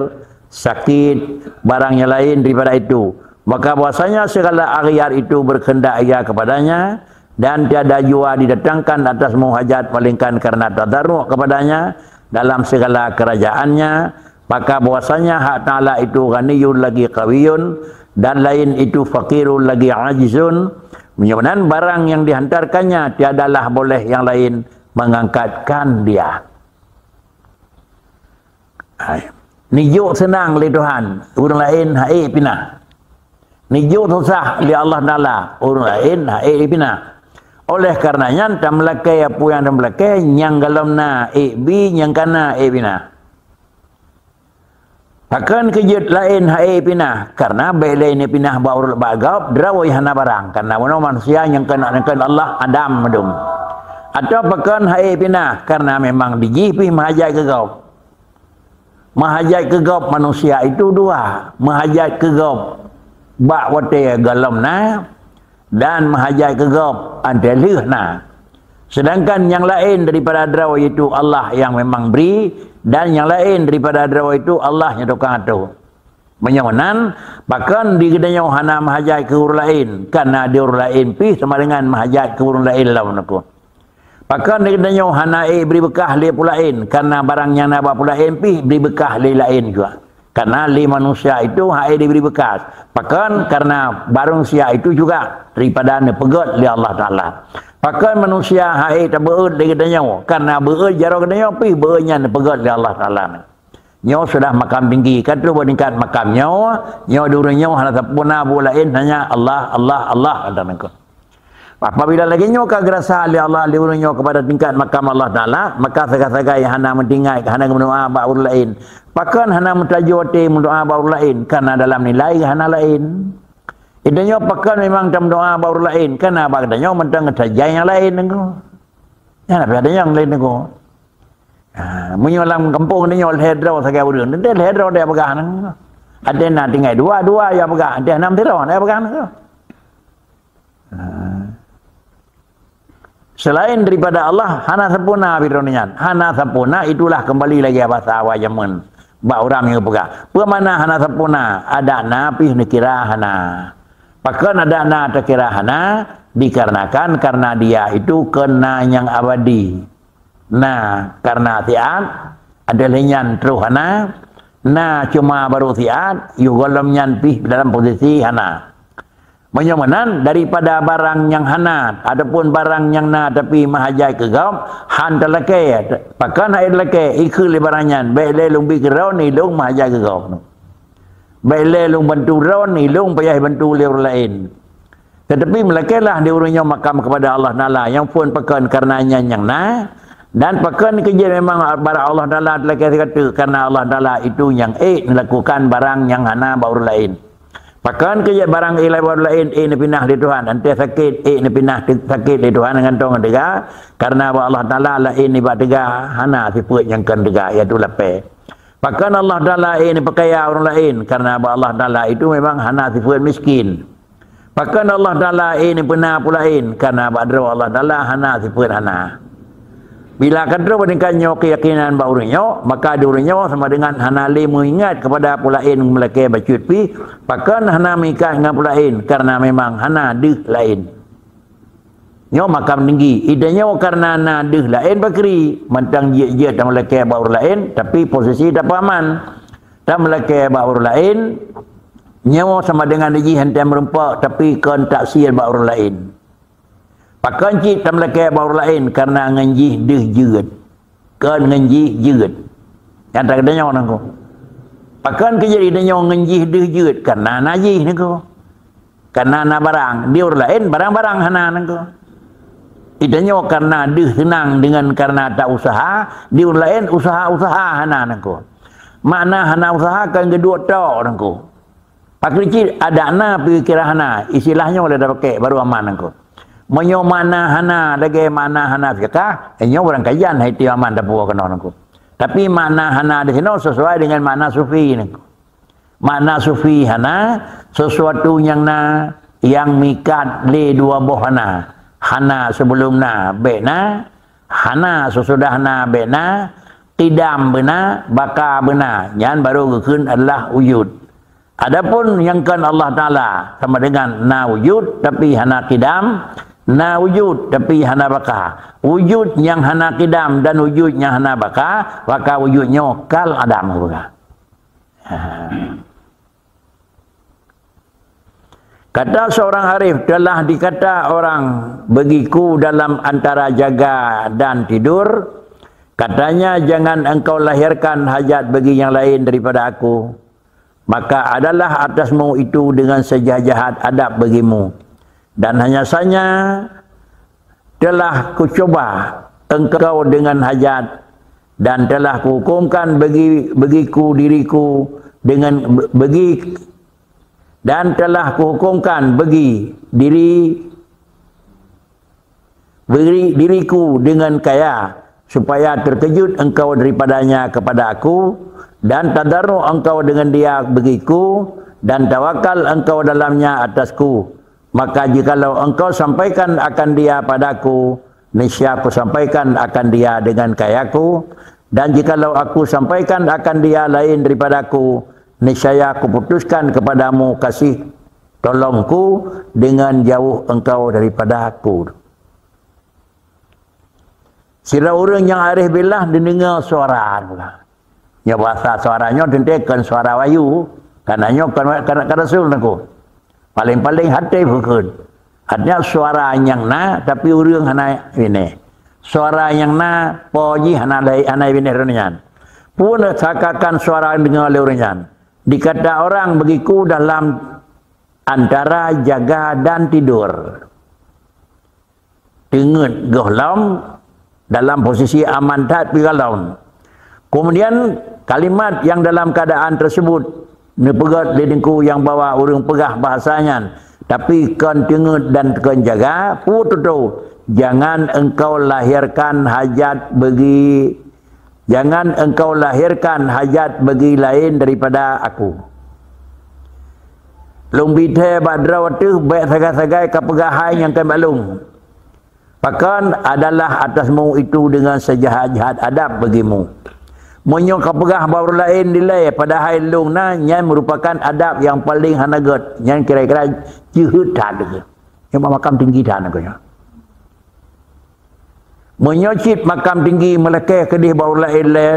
sakit, barang yang lain daripada itu. Maka bahwasanya segala aghyar itu berkehendak ia kepadanya, dan tiada jua didatangkan atasmu hajat melainkan karena tadarruk kepadanya dalam segala kerajaannya, maka bahwasanya hak Taala itu ghaniyun lagi qawiyun, dan lain itu faqirun lagi ajizun. Meunyoe meunan barang yang dihantarkannya, tiadalah boleh yang lain mengangkatkan dia. Hai. Nijok seunang lé Tuhan, ureuëng laén hai pinah. Nijok susah lé Allah Taala, ureuëng laén hai pinah. Oleh karena nyan, tameulakée peue nyang tameulakée, nyang golom na ék bi, nyang ka na ék pinah. Pakon keu jeuet laén hai pinah? Karena bék lé neupinah bak ureuëng bak gob, droe hana barang. Karena bunoe manusia nyang keuneuk, nyang keuneuk Allah Adam meudum. Atawa pakon hai pinah? Karena memang di jih pih meuhajat keu gob. Meuhajat keu gob manusia itu dua. Meuhajat keu gob bak watée golom na, dan meuhajat keu gob 'an lheueh na. Sedangkan nyang laén daripada droe itu Allah nyang memang bri, dan nyang laén daripada droe itu Allah nyang tukang atoe. Meunyoe meunan, pakon di geutanyoe hana meuhajat keu ureuëng laén, karena di ureuëng laén pih sama dengan meuhajat keu ureuëng laén lom nyoe. Pakon di geutanyoe hana ék bri beukah lé peue laén, karena barang nyang na bak peue laén pih bri beukah lé laén juga. Karena lé manusia itu hai dibri beukah. Pakon? Karena manusia itu juga daripada neupeugét lé Allah Taala. Pakon manusia hai tabeuet lé geutanyoe? Karena beuet jaroe geutanyoe pih beuet nyan neupeugét lé Allah Taala. Nyoe sudah makam tinggi, ka troh bak tingkat makam nyoe, nyoe di ureuëng nyoe hana sapeue na buet laén, hanya Allah, Allah, Allah, kata mereka. Apabila lagée nyoe ka geurasa lé Allah lé ureuëng nyoe kepada tingkat makam Allah Taala, maka sagai-sagai hana meutinggai, hana geumeudoá bak ureuëng laén. Pakon hana meutajoe até meudoá bak ureuëng laén? Karena dalam nilai hana laén. Geutanyoe pakon memang tameudoá bak ureuëng laén? Karena bak geutanyoe mantong sagai nyang laén nyoe. Nyan na pih ada nyang laén nyoe. Ha, meunyoe lam gampông nyoe lhée droe sagai ureuëng, teuntée lhée droe dia peugah nyoe. Ada na tinggai dua, dua ya peugah, ada nam sidroe ya peugah nyoe. Ha. Selain daripada Allah, hana sempurna pih droe nyan. Hana sempurna, itulah kembali lagi bahasa awai jameun. Bak ureuëng nyang peugah, peue makna hana sempurna? Adak na pih neukira hana. Pakon adak na teukira hana? Dikarenakan karena dia itu kon na nyang abadi. Na karena siat, ada lé nyan troh hana. Na cuma baru siat, yoh golom nyan pih dalam posisi hana. Meunyoe meunan, daripada barang nyang hana ataupun barang nyang na tapi meuhajat keu gob, han talakée. Pakon hai talakée? Ikheun lé barang nyan, bék lé lôn bi keu droe, ilôn meuhajat keu gob. Bék lé lôn bantu droe, ilôn payah bantu lé ureuëng laén. Tetapi meulakée lah di ureuëng nyoe makam kepada Allah Taala, nyang phon pakon karena nyan nyang na, dan pakon keu jeuet memang barak Allah Taala talakée sigoe teuk, karena Allah Taala itu nyang ék neulakukan barang nyang hana bak ureuëng laén. Pakon keu jeuet barang ilai bak ureuëng laén ék neupinah lé Tuhan, 'an lheueh sakét ék neupinah sakét lé Tuhan, gantoe ngon teuga, karena bak Allah Taala laén nibak teuga hana sifeuet nyang kon teuga, yaitu lapée. Pakon Allah Taala ék neupeukaya ureuëng laén, karena bak Allah Taala itu memang hana sifeuet miskin. Pakon Allah Taala ék neupeuna peue laén, karena bak droe Allah Taala hana sifeuet hana. Bila ka troh bak tingkat nyoe keuyakinan bak ureuëng nyoe, maka di ureuëng nyoe sama dengan hana lé meuingat kepada peue laén meulakée bacut pih, pakon hana meuikat ngon peue laén, karena memang hana deuh laén. Nyoe makam tinggi. Geutanyoe karena na deuh laén bakri, mantong jeuet-jeuet tameulakée bak ureuëng laén, tapi posisi tapeuaman. Tameulakée bak ureuëng laén, nyoe sama dengan jih han tém meurumpok, tapi kon taksir bak ureuëng laén. Pakon cit tameulakée bak ureuëng laén? Karena ngon jih deuh jeuet. Kon ngon jih jeuet. Nyata geutanyoe nangku. Pakon keu jeuet geutanyoe ngon jih deuh jeuet? Karena na jih nangku. Karena na barang. Di ureuëng laén barang-barang hana nangku. Geutanyoe karena deuh seunang dengan karena ta usaha, di ureuëng laén usaha-usaha hana nangku. Makna hana usaha kon geuduek tok nangku. Pakri cit adak na, peukiran hana, istilah nyoe lé tapakè baru aman nangko. Meunyoe makna hana lagèe makna hana fiqah, eh, nyoe barang kajian hai ti aman tapuwoe keunoe nangko. Tapi makna hana di sinoe sesuai dengan makna sufi nangko. Makna sufi hana, sesuatu nyang na, nyang meuikat lé dua boh hana. Hana sebelum na, bèk na, hana sesudah na, bèk na, qidam beuna, baqa beuna, nyan baru geukheun adalah wujud. Adapun nyang kon Allah Taala sama dengan na wujud tapi hana qidam, na wujud tapi hana baqa. Wujud nyang hana qidam dan wujud nyang hana baqa, maka wujud nyoe kal adam geupeugah. Ha. Kata seorang arif, telah dikata orang bagiku dalam antara jaga dan tidur, katanya, "Jangan engkau lahirkan hajat bagi yang lain daripada aku." Maka adalah atasmu itu dengan sejahat-jahat adab bagimu. Dan hanya saja telah kucoba engkau dengan hajat, dan telah kuhukumkan bagi, bagiku diriku dengan bagi, dan telah kuhukumkan bagi diri, beri diriku dengan kaya, supaya terkejut engkau daripadanya kepada aku, dan tadarru engkau dengan dia bagiku, dan tawakal engkau dalamnya atasku. Maka jikalau engkau sampaikan akan dia padaku, niscaya aku sampaikan akan dia dengan kayaku, dan jikalau aku sampaikan akan dia lain daripadaku, niscaya aku putuskan kepadamu kasih tolongku dengan jauh engkau daripadaku. Sidroe ureuëng nyang arif billah dideungoe suara. Nyoe bahasa suara nyoe teuntée kon suara wahyu, karena nyoe kon, kon, kon rasul nangku. Paling-paling haté bukon. Artinya suara nyang na, tapi ureuëng hana binéh. Suara nyang na, po jih hana lai, hana binéh ureuëng nyan. Pun sakakan suara deungoe lé ureuëng nyan. Dikata orang bagiku dalam antara jaga dan tidur. Teungeut gohlom dalam posisi aman that pigalom. Kemudian kalimat yang dalam keadaan tersebut neupeugét lé teungku nyang bahwa ureuëng peugah bahasa nyan, tapi kon teungeut dan kon jaga, peue tutoe, jangan engkau lahirkan hajat bagi Jangan engkau lahirkan hajat bagi laén daripada aku. Lôn bi thée bak droe teuh bék sagai-sagai ka peugah hai nyang keu bak lôn. Pakon adalah atasmu itu dengan sejahat-jahat adab bagimu. Meunyoe ka peugah bak ureuëng laén dilée padahai lôn na, nyan merupakan adab nyang paleng hana gét, nyan kira-kira jeuhet that lagée. Nyoe makam tinggi that lagée nyoe. Meunyoe cit makam tinggi meulakée keudeh bak ureuëng laén lé,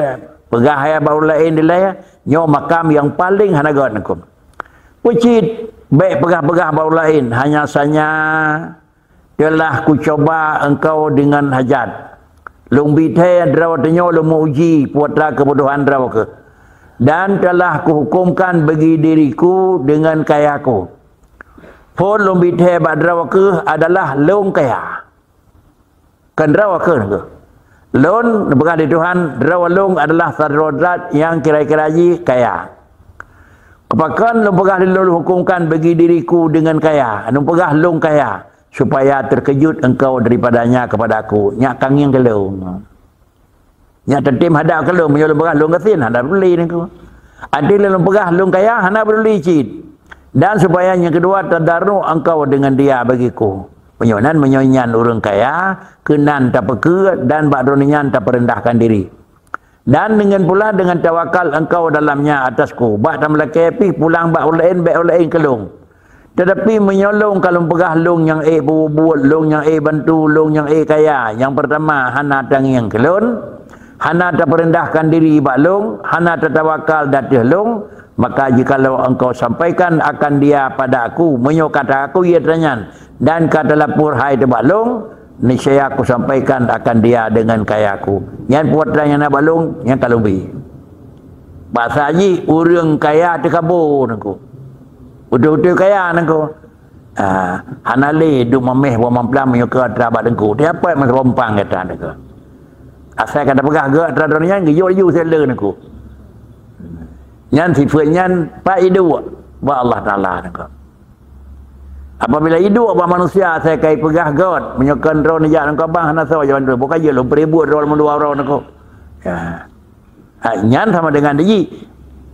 peugah hai bak ureuëng laén dilée, nyoe makam nyang paleng hana gét nangku. Peucit bék peugah-peugah bak ureuëng laén, hanya sanya telah kucoba engkau dengan hajat. Lôn bi thée droe tanyoe lôn meu-uji putra keubodohan droe keuh. Dan telah kuhukumkan bagi diriku dengan kayaku. Phon lôn bi thée bak droe keuh adalah lôn kaya. Kon droe keuh nangku. Lôn neupeugah lé Tuhan, droe lôn adalah sidroe zat nyang kira-kira jih kaya. Pakon lôn peugah lé lôn hukumkan bagi diriku dengan kaya, lôn peugah lôn kaya, supaya terkejut engkau daripadanya kepada aku. Nyak kangieng keu lôn. Nyak teutem hadap keu lôn, meunyoe lôn peugah lôn gasien, hana peduli nangku. Até lôn peugah lôn kaya, hana peduli cit. Dan supaya nyang keudua, tadarru engkau dengan dia bagiku. Meunyoe nan, meunyoe nyan ureuëng kaya, keunan tapeukeue dan bak droeneuh nyan tapeurendahkan diri. Dan dengan pula dengan tawakal engkau dalamnya atasku, bak tameulakée pih pulang bak ureuëng laén, bék ureuëng laén keu lôn. Tetapi meunyoe lôn ka lôn peugah lôn nyang ék peubuet, lôn nyang ék bantu, lôn nyang ék kaya, nyang peurtama hana tangieng keu lôn, hana tapeurendahkan diri bak lôn, hana tatawakal di ateueh lôn, maka jikalau engkau sampaikan akan dia pada aku, meunyoe kata aku ié tanyan, dan ka talapor hai teuh bak lôn, niscaya aku sampaikan akan dia dengan kayaku. Nyan putra nyang na bak lôn, nyan ka lôn bi. Bahasa jih ureuëng kaya teukabo nangku. Beutôi-beutôi kaya nangku. Ah, hana lé duek mameh buah mamplam meunyoe keu atra bak teungku. Tiap pat masa rompang kata nangku. Asai ka tapeugah geuh atra droeneuh nyan geuyue laju seleue nangku. Nyan sifeuet nyan pat iduek. bak Allah Taala nangko. Apabila iduek bak manusia asai ka ipeugah gét, meunyoe kon droe neujak nangko bang hana soe jawaban droe, bukan je lom peuribut droe lamon dua uroe nangko. Ya. Ha, nyan sama dengan jih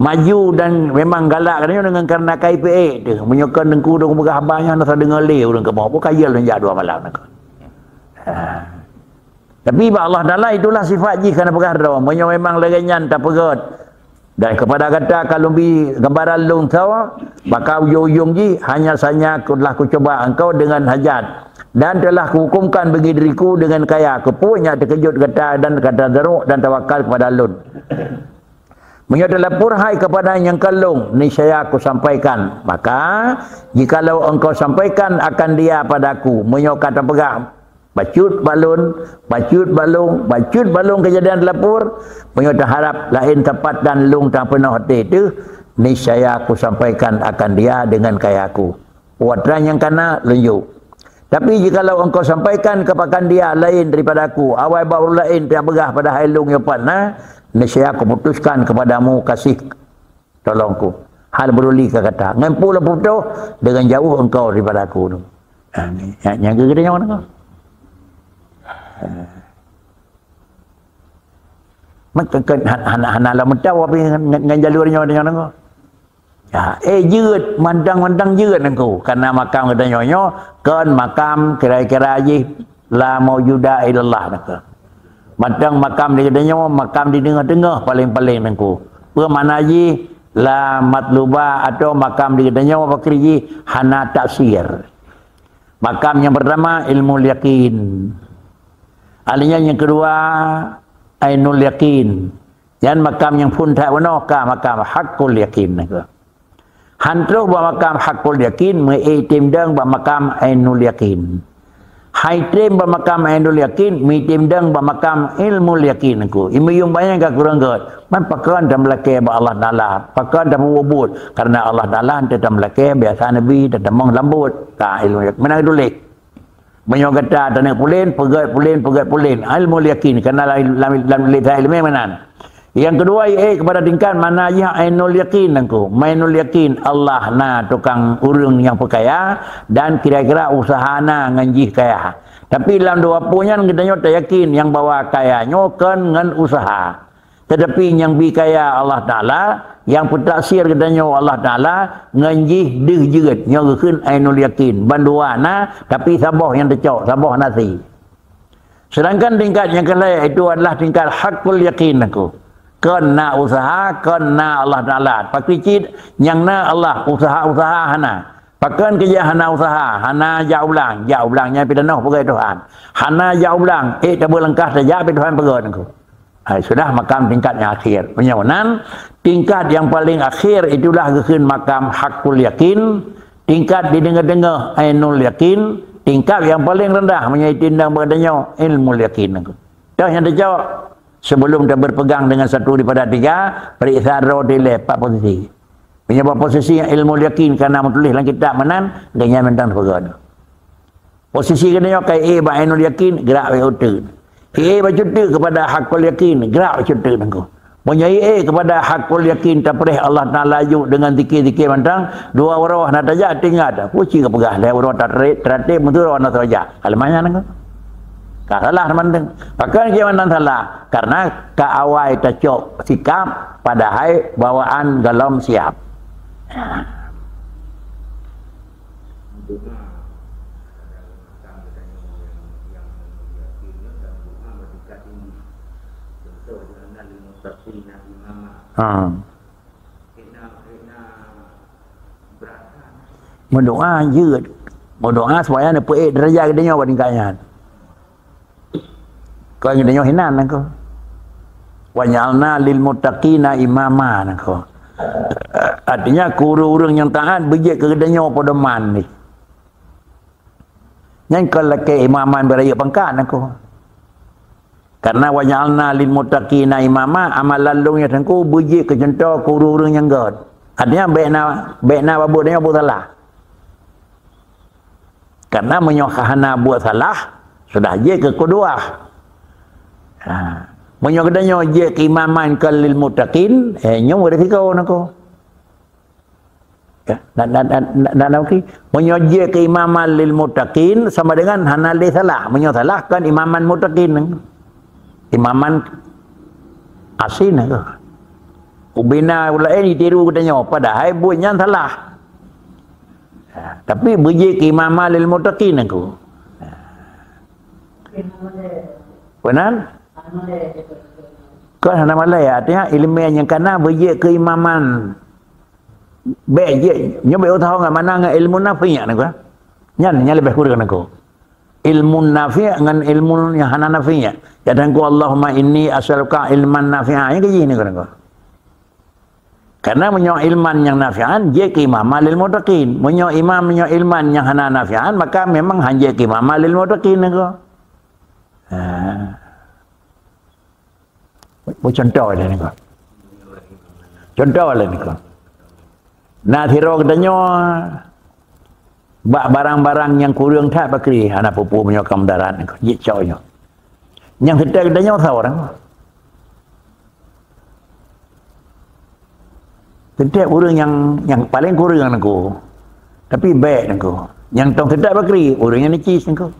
maju dan memang galak geutanyoe dengan karena ka ipeuék teuh. Meunyoe kon teungku dong peugah haba nyan hana soe deungoe lé ureuëng kamoe, bukan je lom jak dua malam nangko. Ha. Tapi bak Allah Taala itulah sifat jih kana peugah droe. Meunyoe memang lagée nyan tapeugét, dan kepada gata ka lôn bi gambaran lôn soe, maka ujong-ujong jih hanya sanya telah kucuba engkau dengan hajat, dan telah kuhukumkan bagi diriku dengan kaya, keupeue nyang teukeujot gata dan gata darok dan tawakal kepada lôn. Meunyoe teulapor hai kepada nyang kalong, niscaya kusampaikan. Maka, jikalau engkau sampaikan akan dia padaku, meunyoe ka tapeugah, bacut bak lôn, bacut bak lôn, bacut bak lôn keujadian teulapor, meunyoe taharap laén teupatkan lôn tapeunoh até teuh, niscaya kusampaikan akan dia dengan kayaku. Watée nyang kana lôn jok. Tapi jikalau engkau sampaikan kepakan dia laén daripada aku, awai bak ureuëng laén piak beugah padahai lôn nyoe pat na, niscaya kuputuskan kepadamu kasih tolongku. Hal beuruli ka gata. Ngon peue lôn putôh, dengan jauh engkau daripada aku. Ha, ni, nyang, nyang geugeudeunyoe nangko. Ha. Maka kan han-, hana, hana lom meutau api ngon, ngon, ngon jalur nyoe, nyoe nangko. Ya, eh, jeuet, mantang-mantang jeuet nangko. Karena makam geutanyoe nyoe kon makam kira-kira jih la maujuda illallah nangko. Mantang makam di geutanyoe, makam di teungoh-teungoh paléng-paléng nangko. Peue makna jih la matluba atau makam di geutanyoe pakri jih hana tafsir. Makam yang pertama ilmu yakin. Ahlinya yang kedua ainul yakin. Nyan makam nyang phon that bunoe ka makam hakul yakin nangko. Han troh bak makam hakul yakin, meu item dong bak makam ainul yakin. Hai tem bak makam ainul yakin, meu item dong bak makam ilmul yakin nangko. Imeuyueng banyak ka kurang gét. Man pakon tameulakée bak Allah Taala, pakon tapeubuet-buet. Karena Allah Taala hana tameulakée, biasa Nabi tatamong lambot. Ka ilmu yakin. Meunan tuléh. Meunyoe gata taneuk pulen, peugét pulen, peugét pulen. Ilmu yakin, karena lam, lam, lam lisan ilmu meunan. Yang kedua, eh, kepada tingkat mana jih ainul yakin nangko. Ainul yakin, Allah na tukang ureuëng nyang peukaya dan kira-kira usaha na ngon jih kaya. Tapi lam dua peue nyan geutanyoe tayakin nyang bahwa kaya nyoe kon ngon usaha. Teutapi nyang bi kaya Allah Taala, nyang peutaksir geutanyoe Allah Taala, ngon jih deuh jeuet, nyoe geukheun ainul yakin. Bandua na, tapi saboh nyang teucok, saboh nasi. Sedangkan tingkat nyang keulhée itu adalah tingkat hakul yakin nangko. Kon na usaha, kon na Allah Taala. Pakri cit nyang na Allah, usaha-usaha hana. Pakon keujak hana usaha, hana jak u blang, jak u blang nyan pih tanoh peugét Tuhan. Hana jak u blang, ék tabeulangkah tajak pih Tuhan peugét nangko. Hai, sudah makam tingkat yang akhir. Meunyoe nan, tingkat yang paling akhir itulah geukheun makam hakul yakin, tingkat di teungoh-teungoh ainul yakin, tingkat yang paling rendah meunyoe itindang bak tanyoe ilmul yakin. Toh nyang teucok, sebelum taberpegang dengan satu daripada tiga, periksa droe dilée pat posisi. Meunyoe bak posisi ilmul yakin kana meutuléh lam kitab meunan, geuhnyan mantong teupeugah. Posisi geutanyoe ka ié bak ainul yakin, gerak bak uteuen. Ié bak uteuen kepada hakul yakin, gerak bak uteuen nangko. Meunyoe ié kepada hakul yakin tapreh Allah Taala juk dengan zikir-zikir mantong, dua uroe hana tajak tinggai, puci geupeugah lhée uroe tatrek, teratik meuturoe hana tajak. Ka lheueh nyan nangko. Ka salah mantong. Pakon kiban nan salah? Karena ka awai tacok sikap padahai bawaan golom siap. Ha. Meudoa jeuet. Meudoa supaya neupeuék deurajat geutanyoe bak tingkat nyan. Kon geutanyoe hinan nangko. Wa ja'alna lil muttaqina imama nangko. Artinya, keu ureuëng-ureuëng nyang taát beujeuet keu geutanyoe pedoman ni. Nyan kon lakée imaman beurayeuk pangkat nangko. Karena wa ja'alna lil muttaqina imama, amalan lôn nyang teungku beujeuet keu cuntoh keu ureuëng-ureuëng nyang gét. Artinya, bék na, bék na babeuet nyoe buet salah. Karena meunyoe hana buet salah, sudah jeuet keu qudwah. Ha. Meunyoe geutanyoe jeuet keu imaman kon lil muttaqin, eh, nyoe risiko nangko. Ya, dan, dan, dan, dan, dan, oke. Meunyoe jeuet keu imaman lil muttaqin sama dengan hana lé salah. Meunyoe salah kan imaman muttaqin. Imaman asin ke. Ubena ulama lain ditiru geutanyoe, padahai buet nyan salah. Ya, tapi beujeuet keu imaman lil muttaqin aku. Ya. Benar? Kan hana malai, artinya ilmu nyang kana beujeuet keu imaman. Bék jeuet, nyoe bék utahong ngon mana ngon ilmu nafi' nyan, kan? Nyan, nyan leubeh kureueng niko. Ilmu nafi' ngon ilmu nyang hana nafi'. Ya Tuhanku, Allahumma inni as'aluka ilman nafi'a. Nyang keujih niko, niko. Karena meunyoe ilman nyang nafi'an, jeuet keu imaman lil muttaqin. Meunyoe imam, meunyoe ilman nyang hana nafi'an, maka memang han jeuet keu imaman lil muttaqin niko. Ha. Beucontoh lé niko. Contoh lé niko. Na sidroe geutanyoe bak barang-barang nyang kureueng that pakri, hana peue-peue meunyoe ka mudarat niko. Jicok nyoe. Nyang seutôt geutanyoe soe ureuëng? Seutôt ureuëng nyang, nyang paleng kureueng niko. Tapi bék niko. Nyang tong seutôt pakri, ureuëng nyang necis niko.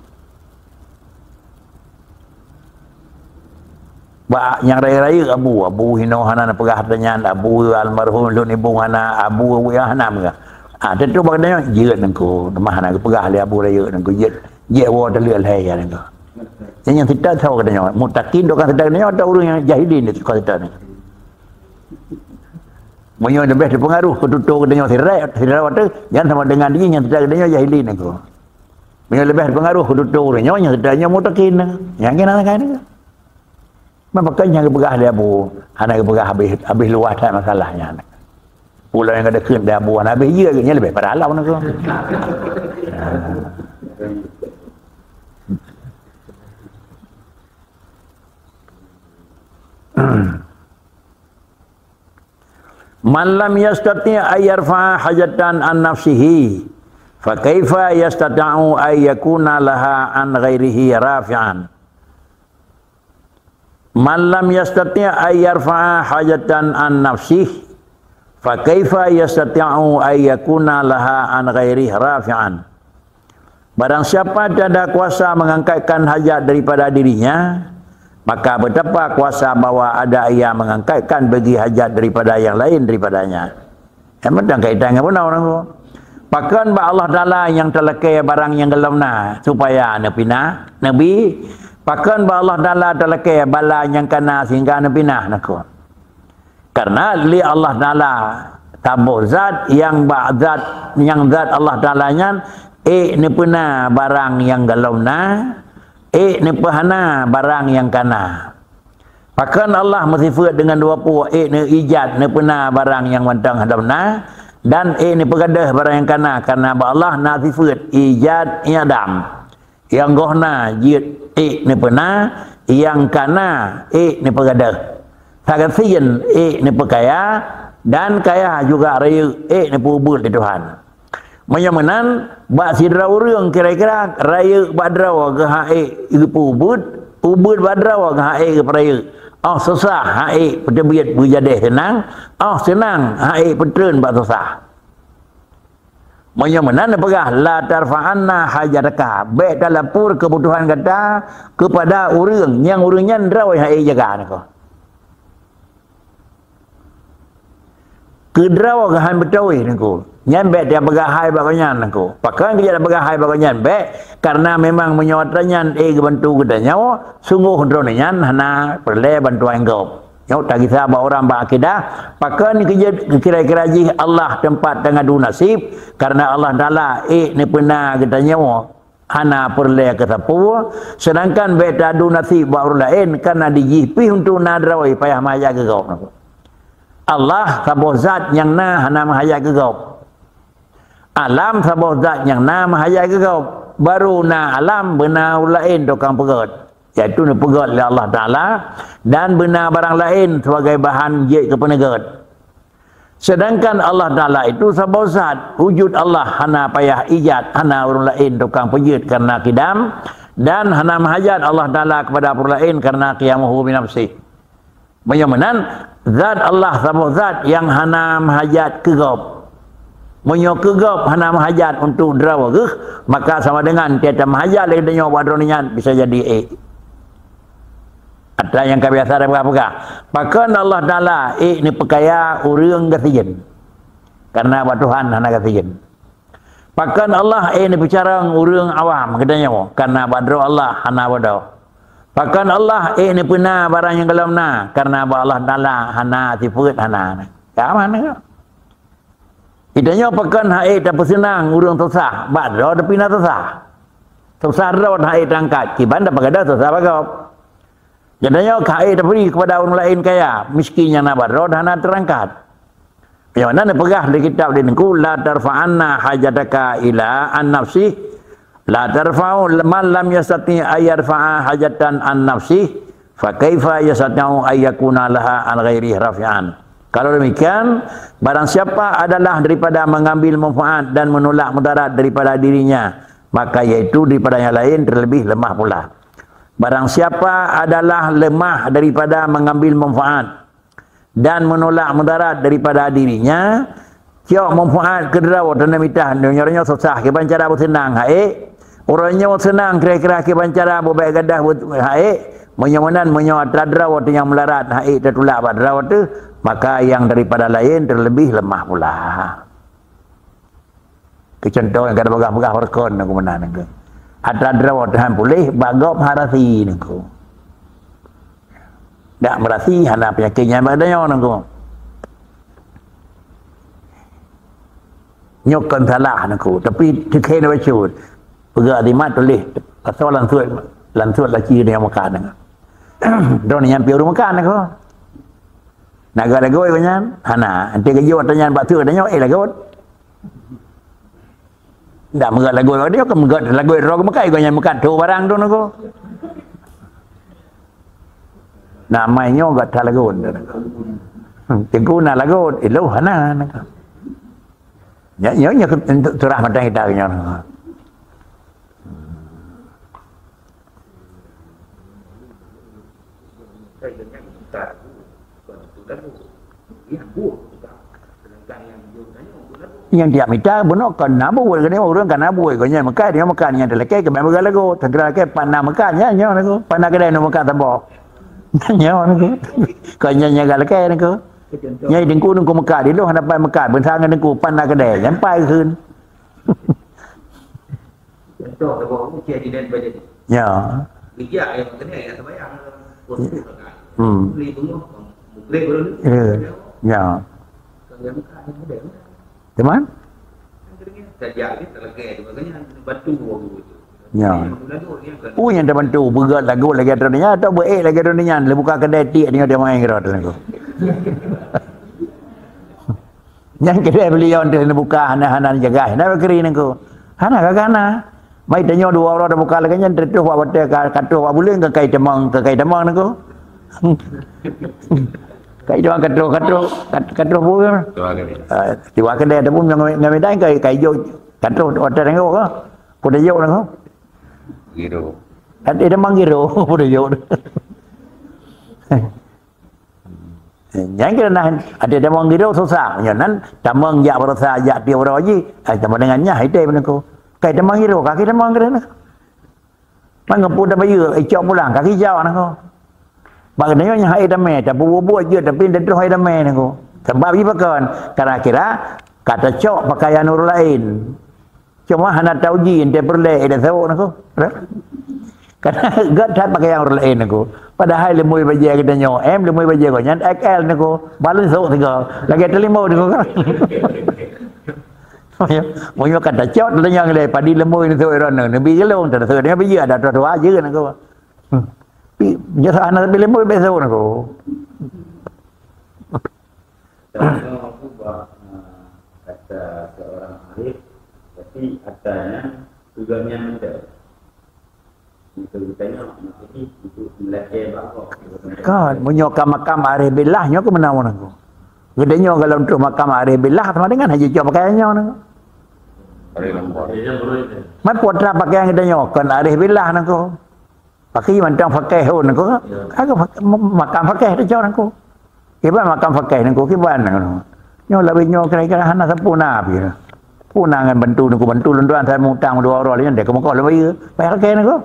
Bak nyang rayeuk-rayeuk abu, abu hinoe hana neupeugah ata nyan, abu almarhum lôn ibung hana, abu wéh hana meugah. Ah, teutôp bak geutanyoe jeuet niko, teuma hana geupeugah lé abu rayeuk niko, jeuet, jeuet woe taleuek lhée ya niko. Nyang, nyang seutôt soe geutanyoe, muttaqin dok kan seutôt geutanyoe atau ureuëng nyang jahilin niko seutôt niko. Meunyoe leubeh teupeungaruh keu tutoe geutanyoe sirek, sidroe teuh, nyan sama dengan jih nyang seutôt geutanyoe jahilin niko. Meunyoe leubeh teupeungaruh keu tutoe ureuëng nyoe, nyang seutôt nyoe muttaqin niko. Nyang keunan sagai niko. Meupakat nyang geupeugah lé abu, hana geupeugah habéh, habéh luwah that masalah nyan. Pulo nyang ka deukeut lé abu hana habéh jeuet, nyan leubeh parah lom niko. Man lam yastati' ay yarfa'a hajatan an nafsihi, fa kaifa yastati'u ay yakuna laha an ghairihi rafi'an? Man lam yastati' ay yarfa'a hajatan an nafsihi, fa kaifa yastati'u ay yakuna laha an ghairihi rafi'an? Barang siapa tiada kuasa mengangkatkan hajat daripada dirinya, maka betapa kuasa bahwa ada ia mengangkatkan bagi hajat daripada yang lain daripadanya. Nyang mantong kaitan ngon bunoe ureuëng tu. Pakon bak Allah Taala nyang talakée barang nyang gohlom na supaya neupinah? Nabi, pakon bak Allah Taala talakée bala nyang kana sehingga neupinah? Nakon. Karena lé Allah Taala saboh zat nyang bak zat, nyang zat Allah Taala nyan ék neupeuna barang nyang gohlom na, ék neupeuhana barang nyang kana. Pakon Allah meusifeuet deungon dua pue, ék neuijat neupeuna barang nyang mantong gohlom na, dan ék neupeugadôh barang nyang kana, karena bak Allah na sifeuet ijat i'dam. Nyang goh na jeuet ék neupeuna, nyang kana ék neupeugadôh. Sagasien ék neupeukaya, dan kaya juga rayeuk ék neupeubuet lé Tuhan. Meunyoe meunan, bak sidroe ureuëng kira-kira rayeuk bak droe geuhak ék geupeubuet, ubeut bak droe geuhak ék geupeurayeuk. Óh susah hak ék peuteubiet beujadéh seunang, óh seunang hak ék peutreun bak susah. Meunyoe meunan neupeugah, "La tarfa'anna hajataka," bék talapor keubutuhan gata keupada ureuëng nyang ureuëng nyan droe hak ék jaga niko. Keu droe geuhan beutôi niko. Nyan bék tapeugah hai bak gobnyan niko. Pakon keu jak tapeugah hai bak gobnyan bék, karena memang meunyoe atra nyan ék geubantu geutanyoe, sunggoh droeneuh nyan hana peureulée bantuan gob. Nyoe tagisa bak ureuëng bak akidah, pakon keu jeuet kira-kira jih Allah teumpat tangadu naseb, karena Allah Taala ék neupeuna geutanyoe hana peureulée keu sapeue, seudangkan bék tadu naseb bak ureuëng laén, karena di jih pih untuk na droe payah meuhajat keu gob. Allah saboh zat nyang na hana meuhajat keu gob. Alam saboh zat nyang na meuhajat keu gob. Baru na alam beuna ureuëng laén tukang peugét, yaitu neupeugét lé Allah Taala, dan beuna barang laén sibagai bahan jeuet keu peuneugét. Sedangkan Allah Taala itu saboh zat, wujud Allah hana payah ijat, hana ureuëng laén tukang peujeuet karena kidam, dan hana meuhajat Allah Taala kepada ureuëng laén karena qiyamuhu binafsih. Meunyoe meunan, zat Allah saboh zat nyang hana meuhajat keu gob. Meunyoe keu gob hana meuhajat untuk droe geuh, maka sama dengan tiep-tiep meuhajat lé geutanyoe bak droeneuh nyan bisa jadi ék. Atra nyang ka biasa tapeugah-peugah. Pakon Allah Taala ék neupeukaya ureuëng gasien? Karena bak Tuhan hana gasien. Pakon Allah ék neupeucarông ureuëng awam geutanyoe? Karena bak droe Allah hana bodoh. Pakon Allah ék neupeuna barang nyang gohlom na? Karena bak Allah Taala hana sifeuet hana. Ka mana? Geutanyoe pakon hana ék tapeuseunang ureuëng susah, bak droe tapeuhina susah. Susah droe hana ék tangkat, kiban daripada susah bak gob. Geutanyoe ka ék tabri kepada ureuëng laén kaya, miskin nyang na bak droe hana teurangkat. Nyang na neupeugah di kitab di Teungku, "La tarfa'anna hajataka ila an nafsih, la tarfa'u man lam yastati ay yarfa'a hajatan an nafsih, fa kaifa yastati'u ay yakuna laha an ghairi rafi'an." Kalau demikian, barang siapa adalah daripada mengambil manfaat dan menolak mudarat daripada dirinya, maka yaitu daripada yang lain terlebih lemah pula. Barang siapa adalah lemah daripada mengambil manfaat dan menolak mudarat daripada dirinya, cok manfaat keu droe teuh neumita, nyoe nyoe susah, kiban cara beuseunang, hana ék. Uroe nyoe seunang kira-kira kiban cara beubèk gadoh, hana ék. Meunyoe meunan, meunyoe atra droe teuh nyang meularat, hana ék teutulak bak droe teuh, maka nyang daripada laén terlebih lemah pula. Keu contoh nyang ka tapeugah-peugah rukon nangku meunan nangku. Atra droe teuh han puléh, bak gob han rasi nangku. Dak meurasi hana peunyakét nyan bak tanyoe nangku. Nyoe kon salah nangku, tapi teukhém bacut. Peugah di mat tuléh pasal langsut, langsut laci dia makan nangku. Droe nyan piôh ureuëng makan nangku. Nak geuh lagot nyan? Hana. Nanti geujok tanyan bak teuk tanyoe, éh lagot. Ndak meugat lagot, dia kan meugat lagot roh meukat, gobnyan meukat tho barang tu nangku. Nak mai nyoe gat that lagot. Teungku na lagot, iloh hana nangku. Nya, nya, nya, surah mantong kita nyoe. Nyang tiap mita bunoe kon na buet, keuneuk ureuëng ka na buet, kon nyan meukat, nyoe meukat, nyang teulakée keubiet meukat lagoe, teugeura lakée pat na meukat, nyan nyoe lagoe, pat na keudè nyoe meukat saboh. Nyoe lagoe. Kon nyan nyang galakée lagoe. Nyang teungku, teungku meukat, di lôn hana pat meukat, beunsa ngon teungku, pat na keudè, nyan pat kheun. Contoh, saboh ureuëng cit jidan bajadi. Ya. Bijak yang kena yang sembahyang. Hmm. Beli bunga, beli belum. Ya. Ya. Kalau yang bukan, yang muda, muda. Teman? Kan kena saja, dia tak lagi, dia makanya bantu orang tu. Ya. Yang lagu, dia kan. Oh, nyang tabantu, beugot lagoe lagée droeneuh nyan, atau beuék lagée droeneuh nyan, lé buka keudè tiek nyoe dia main kira tu lagoe. Nyang keudè beuliau teuh neubuka hana, hana jaga, hana bakri nangku. Hana gaga na. Mai tanyoe dua uroe tabuka lagée nyan, teutoh bak watée ka, ka troh bak buleuen ka kai tamong, ka kai tamong nangku. Kai tamong ka troh, ka troh, ka, ka troh bu. Dua kali. Ah, dua kali ataupun ngon, ngon midai kai, kai jok, ka troh watée nangku ka. Ku dah jok nangku. Giro. Ada tamong giro, ku dah jok. Nyang kira nah, ada tamong giro susah. Nyoe nan tamong jak beurasa jak tiep uroe jih. Ai tamong dengan nyah ite nangku. Kai tamong giro, kaki tamong giro nah. Mangampun dah bayeue, icok pulang, kaki jauh nangku. Bak nyoe nyang hai damé, tapi bubuet je, tapi dah troh hai damé nangku. Sebab jih pakon? Karena kira ka tacok pakaian ureuëng laén. Cuma hana tauji, ente peureulée, eh, dah sawok nangku. Karena gét that pakaian ureuëng laén nangku. Padahai leumui bajée geutanyoe, em, leumui bajée gobnyan X L nangku. Balon sawok tiga. Lagée teulimong nangku kan. Meunyoe ka tacok, teunyang lé padi leumui nangku droeneuh. Neubi geulong, teudeusok dengan bijéh, ada dua-dua je nangku. Hmm. Pi, jasa hana tapi leumui biasa nangku. Contoh aku bah, eh, kata seorang arif, tapi hartanya tujuannya mudah. Untuk ditanya, maksudnya untuk melakée bangkok. Kan, meunyoe ka makam arif billah, nyoe keumeunang nangku. Geutanyoe kalau untuk makam arif billah, sama dengan hana jicok pakaian nyoe nangku. Arif lambok. Mai putra pakaian geutanyoe, kon arif billah nangku. Pakri mantong fakih hon nangku. Aku fak-, makam fakih tu cok nangku. Kiban makam fakih nangku, kiban nangku. Nyoe labi nyoe kira-kira hana sempurna pi. Peue na ngon bantu nangku, bantu lôn tuan, saya mutang dua uroe lé nyan, dek keumeukah lôn bayeue. Payah lakée nangku.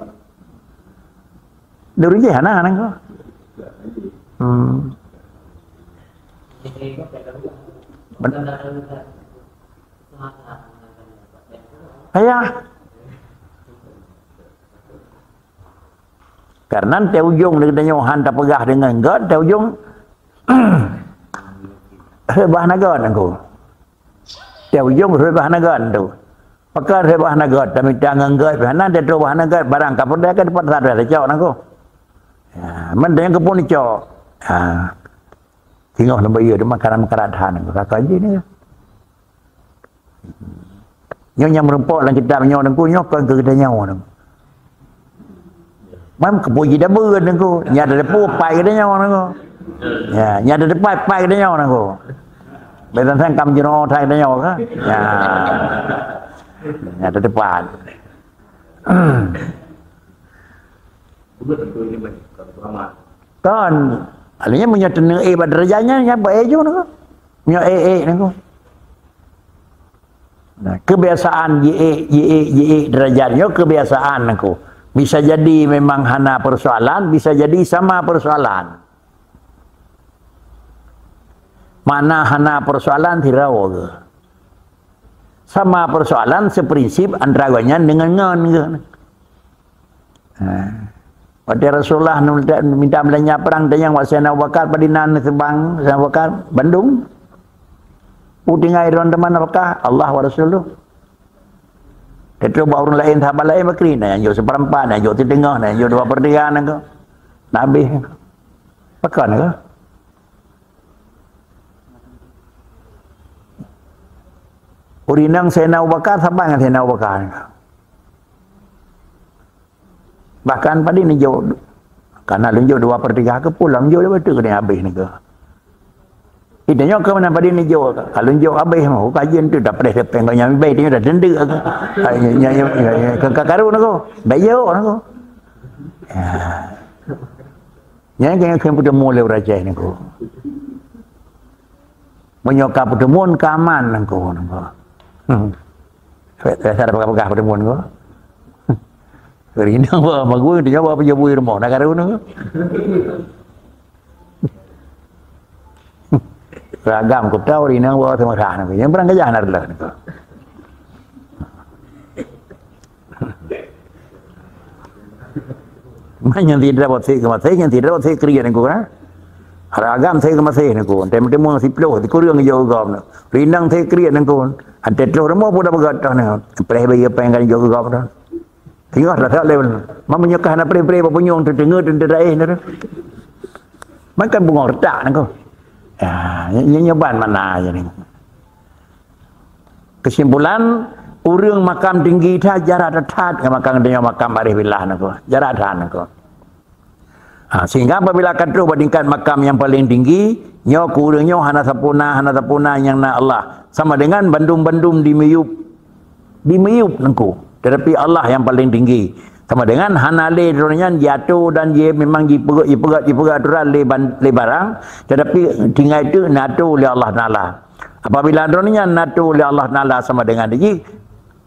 Duri jih hana nangku. Hmm. Ben-, Ayah. Karena teu ujong geutanyoe han tapeugah deungon göt, teu ujong reubah na göt nangku. Teu ujong reubah na göt tu. Pakon reubah na göt, tamita ngon göt, hana teu reubah na göt, barang ka peureulée ka dipaksa tacok nangku. Ya, meunan nyang keupeue nicok. Ha. Singoh lom bayeue teuma karena meukarat han nangku. Kakak jih ni. Nyoe nyang meurumpok lam kitab nyoe nangku, nyoe kon keu geutanyoe nangku. Mam keupuji dabeuet nangku, nyang teudepan pai geutanyoe nangku. Ya, nyang teudepan pai geutanyoe nangku. Beutang sang kam jinoe thai geutanyoe ka? Ya. Nyang teudepan. Kon, artinya meunyoe teuneuk ék bak deurajat nyan, nyan bak ék ju nangku. Meunyoe ék-ék nangku. Nah, kebiasaan jiék, jiék, jiék derajat nyoe kebiasaan nangku. Bisa jadi memang hana persoalan, bisa jadi sama persoalan. Makna hana persoalan sidroe geuh. Sama persoalan seprinsip antara gobnyan dengan ngon geuh. Ha. Watée Rasulullah minta, minta meulanya perang tanyong bak Saidina Abu Bakar, "Padum na seubang?" Saidina Abu Bakar, "Bandum." "Peue tinggai droeneuh teuma?" "Apakah Allah wa Rasuluh?" Teutroh bak ureuëng laén, sahabat laén bakri, na nyang jok seupeurempat, na nyang jok siteungoh, na nyang jok dua per tiga nangku. Na habéh. Pakon nangku? Ureuëng inong Saidina Abu Bakar, saban ngon Saidina Abu Bakar nangku. Bahkan padum neujok, karena lôn jok dua per tiga keupeue lom jok leubeh teuk keuneuk habéh nangku. Ita nyoe keu meunan padum neujok, ka lôn jok habéh mah, ka jeuet tu dah preh depeng keu nyang bèe tu dah teudeuk aku. Ka, ka, ka karu nangku, bèe jok nangku. Ya. Nyan keuneuk kheun peuteumon lé ureuëng Aceh nangku. Meunyoe ka peuteumon, ka aman nangku, nangku. Hmm. Biasa ada peugah-peugah peuteumon ko. Rinang ba, magun, dia ba peujabui rumoh, nak karu nangku. Ragam kutau rinang ba seumeusa nangku. Nyang barang gajah na reulah nangku. Man nyang sidroe sép keumaséh, nyang sidroe sép kriet nangku, ha? Ragam sép keumaséh nangku, tem-, teumeuteumé siplôh, sikureueng jok gom nangku. Rinang sép kriet nangku, han teutroh rumoh peue tapeugah toh nangku. Preh bayeue péng kan jok gom nangku. Singoh rasa lé, man meunyoe ka hana preh-preh bak punyueng teuteungeut teuntèe daéh nangku. Man kan bungong reutak nangku. Ya, nyoe, nyoe ban makna jih nangku. Kesimpulan, ureuëng makam tinggi that jarak that ngon makam geutanyoe makam arif billah nangku. Jarak that nangku. Ha, sehingga apabila ka troh bak tingkat makam nyang paleng tinggi, nyoe keu ureuëng nyoe hana sapeue na, hana sapeue na nyang na Allah. Sama dengan bandum-bandum di miyup, di miyup nangku. Tetapi Allah nyang paleng tinggi. Sama dengan hana lé droe nyan jiatur dan ji memang jipeugét, jipeugét, jipeugét aturan lé ban-, lé barang, tetapi tinggai teuk na atur lé Allah Taala. Apabila droeneuh nyan na atur lé Allah Taala sama dengan jih,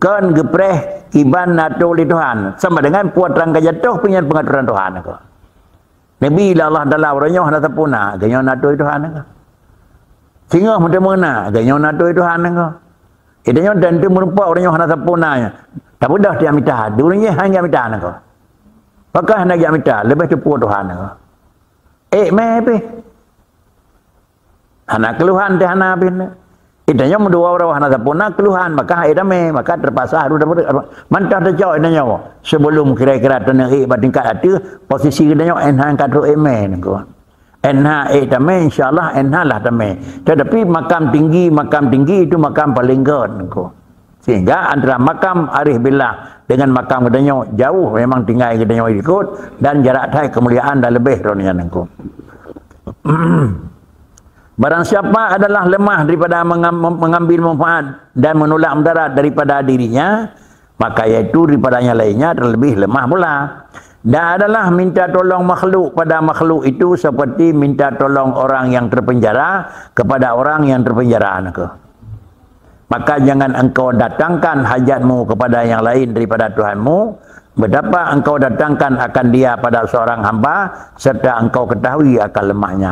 kon geupreh kiban na atur lé Tuhan, sama dengan puat rang ka jatoh pih nyan peungaturan Tuhan ko. Nabi lé Allah Taala uroe nyoe hana sapeue na, geuh nyoe na atur Tuhan ko. Singoh meuteumé na, geuh nyoe na atur Tuhan ko. Ita nyoe dan tu meurumpok uroe nyoe hana sapeue na nyan. Tapeugah tiang mita, di ureuëng nyan hana mita ko. Pakon hana mita, leubeh teupeue Tuhan ko. Ék mé pih. Hana keuluhan teuh hana pih. Ita nyoe meudua uroe hana sapeue na keuluhan, maka hai damé, maka teupaksa harôh dapat mantah teucok ita nyoe. Sebelum kira-kira teuneuk ék bak tingkat ateueh, posisi ita nyoe enhan ka trok ék mé nangku. Enhan ék tamé, insya Allah enhan lah tamé. Tetapi makam tinggi, makam tinggi itu makam paling gét nangku. Sehingga antara makam arif billah dengan makam geutanyoe jauh memang tinggai geutanyoe ikot dan jarak that keumuliaan dan leubeh droe nyan nangku. Barang siapa adalah lemah daripada mengam-, mengambil manfaat dan menolak mudarat daripada dirinya, maka yaitu daripada yang lainnya terlebih lemah pula. Dan adalah minta tolong makhluk pada makhluk itu seperti minta tolong orang yang terpenjara kepada orang yang terpenjara nangku. Maka jangan engkau datangkan hajatmu kepada yang lain daripada Tuhanmu, betapa engkau datangkan akan dia pada seorang hamba, serta engkau ketahui akan lemahnya.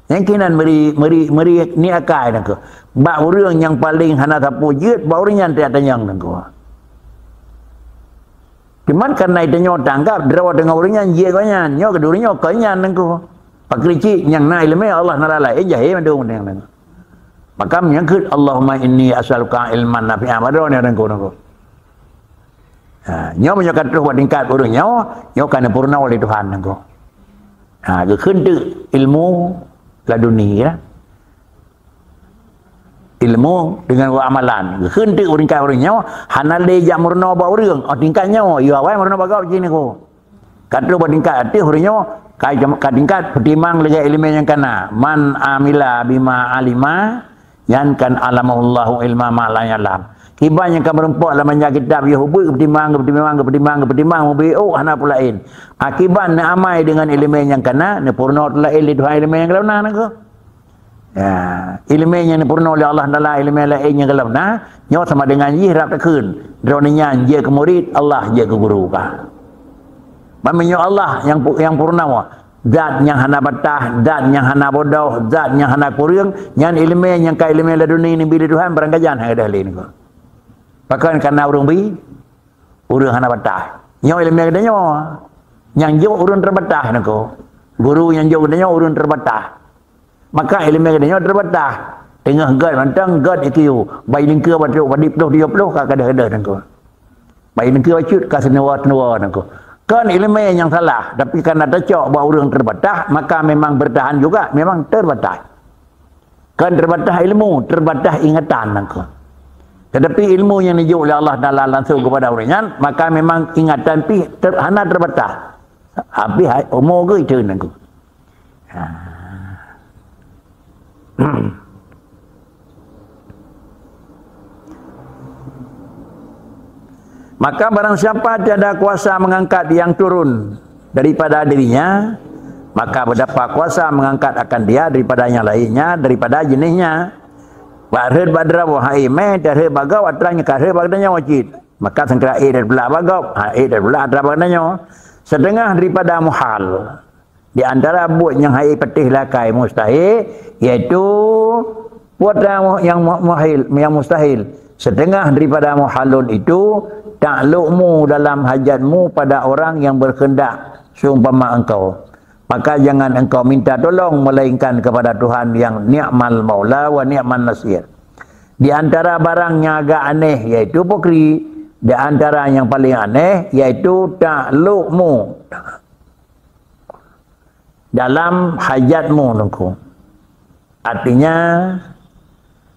Nyang kinan meri, meri, meri ni akai nangko. Bak ureuëng nyang paling hana sapeue jeuet, bak ureuëng nyan tiak tanyong nangko. Cuman karena itu nyoe tanggap, droe teungoh ureuëng nyan jeuet keu nyan, nyoe keudeh nyoe keu nyan nangko. Pakri cik nyang na iéleumé Allah na lalai, eh, jahé mandum nangko. Maka meunyoe kheun, "Allahumma inni as'aluka ilman nafi'a," padahai nangko nangko. Ha, nyoe meunyoe ka troh bak tingkat ureuëng nyoe, nyoe ka neupeurunoe lé Tuhan nangko. Ha, geukheun teuk ilmu laduni, ya. Ilmu dengan amalan. Geukheun teuk ureuëng tingkat ureuëng nyoe, hana lé jak meurunoe bak ureuëng. Oh, tingkat nyoe, yo awai meurunoe bak gob jih nangko. Ka troh bak tingkat ateueh ureuëng nyoe, ka, ka tingkat peutimang lagée iéleumé nyang kana. Man amila bima alima, nyan kan alamahullahu ilma ma la ya'lam. Kiban nyang ka meurumpok lam banyak kitab, ya, ubit geutimang, geutimang, geutimang, geutimang, ubit, oh, hana peue laén. Akibat neuamai dengan iéleumé nyang kana, neupeurunoe teulaén lé Tuhan iéleumé nyang golom na nangko. Ya, iéleumé nyang neupeurunoe lé Allah Taala, iéleumé laén nyang golom na, nyoe sama dengan jih rab takheun. Droeneuh nyan jeuet keu murit, Allah jeuet keu guru ka. Ban meunyoe Allah nyang pu-, nyang peurunoe, zat nyang hana batah, zat nyang hana bodoh, zat nyang hana kureueng, nyan iéleumé nyang ka iéleumé laduni neubi lé Tuhan, barangkajan hai gadôh lé nangko. Pakon kana ureuëng bi, ureuëng hana batah. Nyoe iéleumé geutanyoe. Nyang jok ureuëng teubatah nangko. Guru nyang jok geutanyoe ureuëng teubatah. Maka iéleumé geutanyoe teubatah. Teungoh gét mantong gét I Q. Bak iéleumé bacut bak di ploh tiga ploh ka gadôh-gadôh nangko. Bak iéleumé bacut ka seunuwa-seunuwa nangko. Kon iéleumé nyang salah, tapi karena tacok bak ureuëng teubatah, maka memang bertahan juga, memang terbatas. Kon terbatas ilmu, terbatas ingatan nangko. Tetapi ilmu nyang dijok lé Allah Taala langsung kepada ureuëng nyan, maka memang ingatan pih ter-, hana terbatas. Habis hai, umur geuh itu nangko. Ha. Maka barang siapa tiada kuasa mengangkat yang turun daripada dirinya, maka berdapat kuasa mengangkat akan dia daripada yang lainnya, daripada jenisnya. Bak rhot bak droe hai mé, tarhot bak gob atra nyang ka rhot bak geutanyoe cit. Maka sangkra ék dan pula bak gob, ha, ék dan pula atra bak geutanyoe. Setengah daripada muhal. Di antara buet nyang hai patéh lakai mustahil, yaitu buet nyang mu-, nyang mu-, muhil, nyang mustahil. Setengah daripada muhalun itu taklukmu dalam hajatmu pada orang yang berkehendak seumpama engkau. Maka jangan engkau minta tolong melainkan kepada Tuhan yang ni'mal maula wa ni'man nasir. Di antara barang nyang agak aneh yaitu pokri, di antara nyang paling aneh yaitu taklukmu dalam hajatmu nangko. Artinya,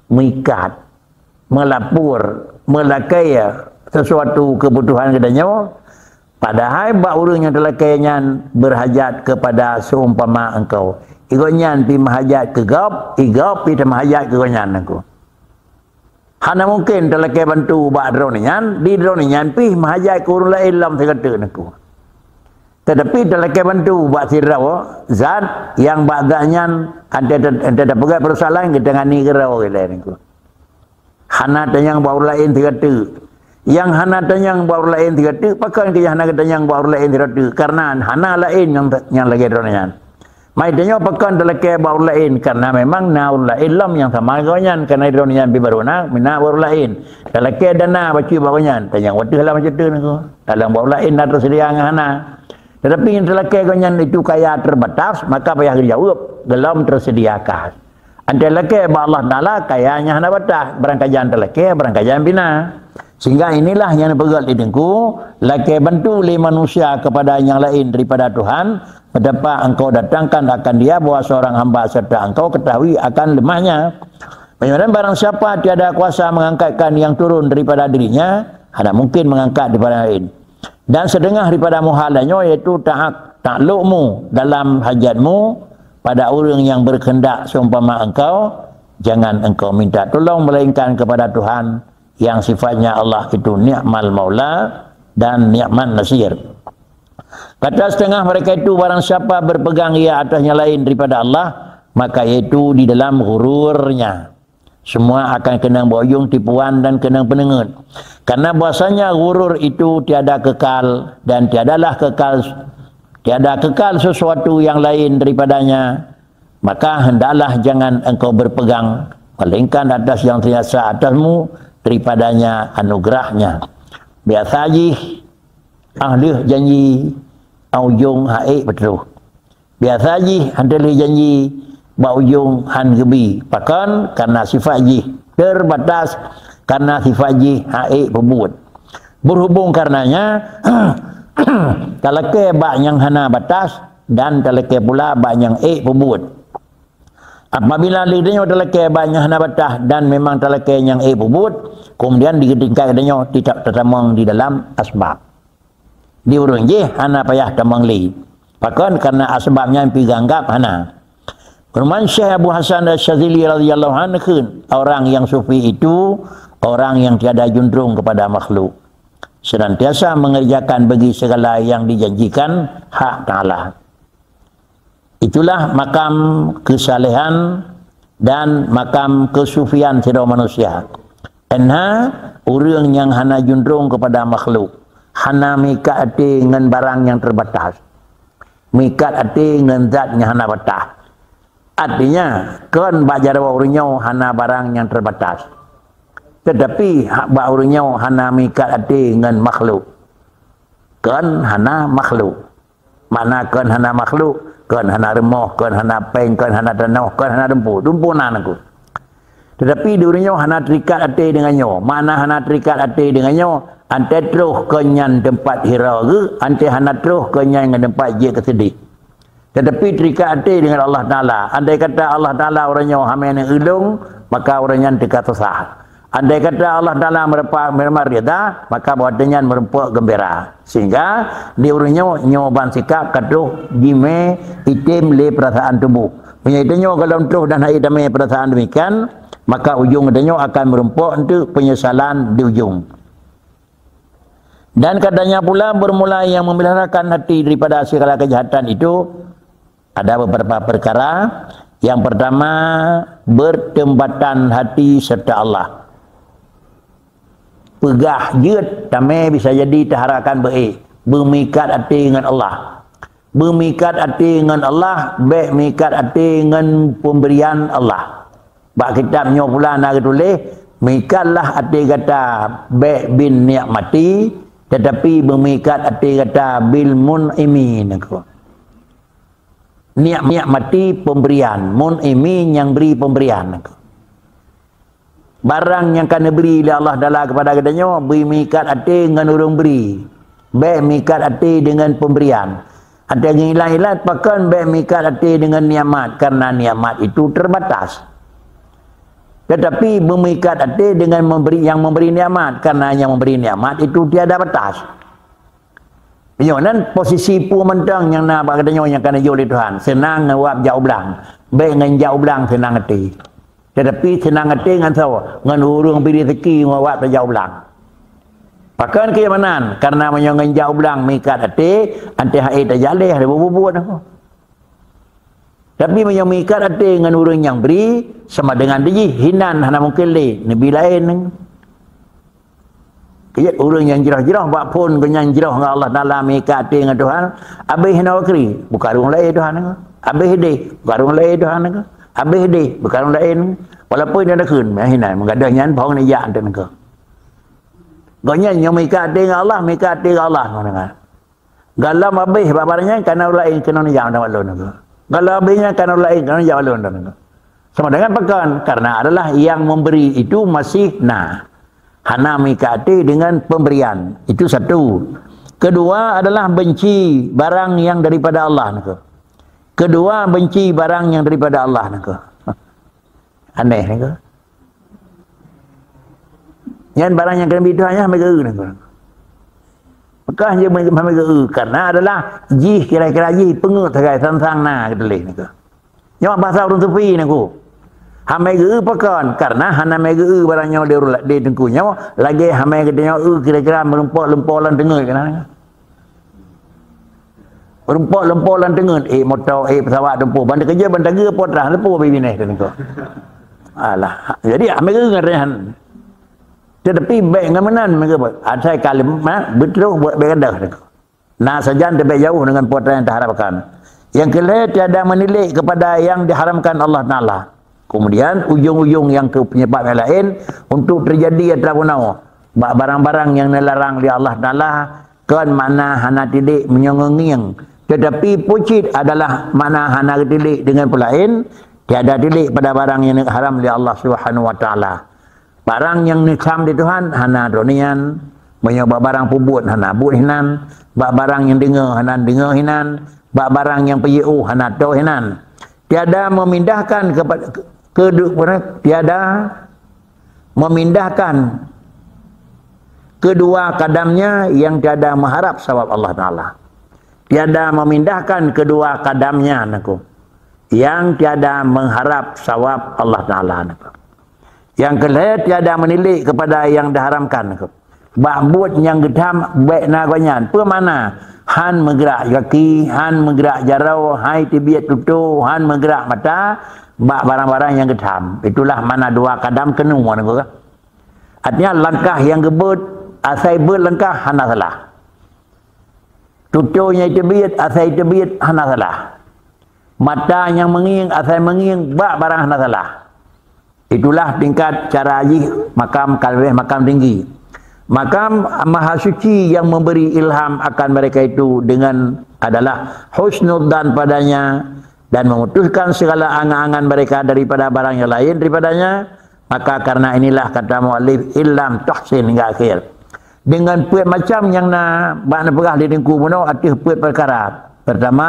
meuikat, meulapor, meulakée sesuatu keubutuhan geutanyoe, padahai bak ureuëng nyang teulakée nyan beurhajat keupada seumpama engkau. I gobnyan pih meuhajat keu gob, i gob pih teumeuhajat keu gobnyan nangko. Hana mungken talakée bantu bak droeneuh nyan, di droeneuh nyan pih meuhajat keu ureuëng laén lom sigoe teuk nangko. Teutapi talakée bantu bak sidroe zat nyang bak zat nyan, ante, ante tapeugah peusoalan geutangani keudroe ilée nangko. Hana tanyong bak ureuëng laén sigoe teuk. Nyang hana tanyong bak ureuëng laén sigoe teuk, pakon keu hana geutanyong bak ureuëng laén sigoe teuk? Karena hana laén nyang, nyang lagée droeneuh nyan. Mai tanyoe pakon talakée bak ureuëng laén, karena memang na ureuëng laén lom nyang sama ngon nyan, karena droeneuh nyan pih barô na, mina bak ureuëng laén. Talakée dana bacut bak nyan, tanyong wateuh lam bacut teuk nangko. Dalam bak ureuëng laén na teuseudia ngon hana. Tetapi nyang talakée ngon nyan itu kaya terbatas, maka payah geujaweueb, golom teuseudia ka. Ante lakée bak Allah Taala kaya nyang hana batas, barangkajan talakée, barangkajan bina. Sehingga inilah nyang neupeugét lé Teungku, lakée bantu lé manusia kepada nyang laén daripada Tuhan, betapa engkau datangkan akan dia bahwa seorang hamba serta engkau ketahui akan lemahnya. Meunyoe barang siapa tiada kuasa mengangkatkan yang turun daripada dirinya, hana mungkin mengangkat daripada lain. Dan setengah daripada muhal nyoe, yaitu taat, taklukmu dalam hajatmu pada ureuëng yang berkehendak seumpama engkau, jangan engkau minta tolong melainkan kepada Tuhan yang sifatnya Allah itu ni'mal maula dan ni'man nasir. Kata setengah mereka itu, barang siapa berpegang ia atas yang lain daripada Allah, maka yaitu di dalam ghururnya. Semua akan keunong bak ujong tipuan dan keunong peuneungeut. Karena bahwasanya ghurur itu tiada kekal dan tiadalah kekal, tiada kekal sesuatu yang lain daripadanya, maka hendaklah jangan engkau berpegang, melainkan atas yang terasa atasmu daripadanya anugerahnya. Biasa jih, ah lheueh janji, ah ujong hak ék peutroh. Biasa jih, han teuléh janji, bak ujong han geubi. Pakon? Karena sifat jih terbatas, karena sifat jih hak ék peubuet. Berhubung karenanya, talakée bak nyang hana batas dan talakée pula bak nyang ék peubuet. Apabila lé tanyoe talakée bak nyang hana batas dan memang talakée nyang ék peubuet, kemudian di tingkat tanyoe tidak tatamong di dalam asbab. Di ureuëng jih hana payah tamong lé. Pakon? Karena asbab nyan pih geuanggab hana. Firman Syekh Abu Hasan Asy-Syadzili radhiyallahu anhu kheun, orang yang sufi itu orang yang tiada juntrung kepada makhluk, senantiasa mengerjakan bagi segala yang dijanjikan hak Ta'ala. Itulah makam kesalehan dan makam kesufian sidroe manusia. Enha ureuëng nyang hana juntrung kepada makhluk, hana meuikat até ngon barang nyang terbatas. Meuikat até ngon zat nyang hana batas. Artinya, kon bak jaroe ureuëng nyoe hana barang nyang terbatas. Tetapi, hak bak ureuëng nyoe hana meuikat até ngon makhluk. Kon hana makhluk. Makna kon hana makhluk, kon hana rumoh, kon hana péng, kon hana tanoh, kon hana dumpeue. Dumpeue na nangku. Tetapi di ureuëng nyoe hana terikat até deungon nyoe. Makna hana terikat até deungon nyoe, antai troh kon nyan teumpat hira geuh, antai hana troh kon nyan ngon teumpat jeuet keu seudeh. Tetapi terikat até deungon Allah Taala. Andai kata Allah Taala ureuëng nyoe hamé neueulong, maka ureuëng nyan teuka susah. Andai kata Allah Taala meureupa-, meureumpok rida, maka bak watée nyan meureumpok geumbira. Sehingga di ureuëng nyoe, nyoe ban sikap ka troh jimé item lé peurasaan tuboh. Meunyoe tanyoe golom troh dan hana itamé peurasaan demikian, maka ujong tanyoe akan meureumpok untuk penyesalan di ujong. Dan katanya pula bermula yang memeliharakan hati daripada segala kejahatan itu, ada beberapa perkara. Yang pertama, bertempatan hati serta Allah. Peugah jeuet tamé bisa jadi taharapkan beu-ék, beumeuikat até ngon Allah. Beumeuikat até ngon Allah, bék meuikat até ngon pemberian Allah. Bak kitab nyoe pula na geutuléh, "Meikatlah até gata bék bin nikmati, tetapi beumeuikat até gata bil mun'imi," nangku. Nik-, nikmati pemberian, mun'imi nyang bri pemberian, nangku. Barang nyang ka neubri lé Allah Taala keupada geutanyoe, beumeuikat até ngon ureuëng bri. Bék meuikat até deungon pemberian. Até geuilat-ilat pakon bék meuikat até deungon nikmat, karena nikmat itu terbatas. Tetapi beumeuikat até deungon memberi, yang memberi nikmat, karena yang memberi nikmat itu tiada batas. Nyoe nan posisi peue mantong nyang na bak geutanyoe nyang ka neujok lé Tuhan. Seunang ngon wab jak u blang. Bék ngon jak u blang seunang até. Tetapi seunang até ngon soe? Ngon ureuëng bri rezeki ngon wab tajak u blang. Pakon keu meunan? Karena meunyoe ngon jak u blang meuikat até, anté hai tajak lé, ada bubuet aku. Tapi meunyoe meuikat até ngon ureuëng nyang bri, sama dengan dijih, hinan hana mungkin lé, neubi laén. Keu jeuet ureuëng nyang jroh-jroh bak phon, geuh nyang jroh ngon Allah Taala, meuikat até ngon Tuhan, abéh na kri, bukarung laén Tuhan nyoe. Abéh deh, bukarung laén Tuhan nyoe. Abéh deh, bukarung laén. Walaupun dia nakheun, meuhinan, meugadôh nyan, bohong ni jak teuh nangka. Gobnyan nyang meuikat até ngon Allah, meuikat até ngon Allah, ngon Tuhan. Galom abéh bak barang nyan, kana ureuëng laén keunoe neujak mantong bak lôn nangka. Galom abéh nyan, kana ureuëng laén keunoe neujak bak lôn nangka. Sama dengan pakon, karena adalah yang memberi itu masih na. Hana meuikat até dengan pemberian. Itu satu. Kedua adalah benci barang yang daripada Allah nangka. Kedua, benci barang yang daripada Allah nangka. Aneh nangka. Nyan barang nyang keuneubri Tuhan nyan hamé geu nangka. Maka hana hamé geu, karena adalah jih kira-kira jih peungeuet sagai sang-sang na geutuléh nangka. Nyoe bahasa ureuëng sufi nangku. Hamé geu pakon? Karena hana hamé geu barang nyoe di ureuëng la-, di teungku nyoe, lagée hamé geutanyoe eu kira-kira meureumpok-leumpok lam teungeut keunan. Meureumpok-leumpok lam teungeut, ék moto, ék peusawat teumpo, ban teukeujot ban tageue po trah teumpo binéh teuh nangka. Alah, jadi amai geuh ngon rehan. Tetapi baik ngon meunan mereka buat. Asai kalimah beutôi buat baik dah. Nah, sajan terbek jauh dengan perbuatan yang diharamkan. Yang kelhée tiada menilik kepada yang diharamkan Allah Taala. Kemudian ujung-ujung yang ke penyebab yang lain untuk terjadi atau bunoe bak barang-barang yang dilarang oleh Allah Taala, kon makna hana tilik meunyoe ngieng, tetapi pucit adalah makna hana tilik dengan peulaén, tiada tilik pada barang yang haram oleh Allah Subhanahu wa Taala. Barang nyang neusam di Tuhan hana droe nyan, meunyoe bak barang peubuet hana buet hinan, bak barang nyang deungoe hana deungoe hinan, bak barang nyang peujiôh hana toe hinan. Tiada memindahkan kepada ke, ke, tiada memindahkan kedua kadamnya yang tiada mengharap sawab Allah Taala. Tiada memindahkan kedua kadamnya, naku, yang tiada mengharap sawab Allah Taala, naku. Yang kelhée tiada menilik kepada yang diharamkan, naku. Bak buet nyang geutham bék na gobnyan. Peue makna? Han meugerak gaki, han meugerak jaroe, hai teubiet tutoe, han meugerak mata, bak barang-barang nyang geutham. Itulah makna dua kadam keunong, naku. Artinya langkah nyang geubeuet, asai beuet langkah hana salah. Tutoe nyang teubiet, asai teubiet hana salah. Mata nyang meungieng, asai meungieng bak barang hana salah. Itulah tingkat cara jih makam ka leubeh makam tinggi. Makam Maha Suci yang memberi ilham akan mereka itu dengan adalah husnudzan padanya dan memutuskan segala angan-angan mereka daripada barang yang lain daripadanya, maka karena inilah kata muallif, "Illam tuhsin," hingga akhir. Dengan peuet macam nyang na bak neupeugah lé Teungku bunoe ateueh peuet peukara. Pertama,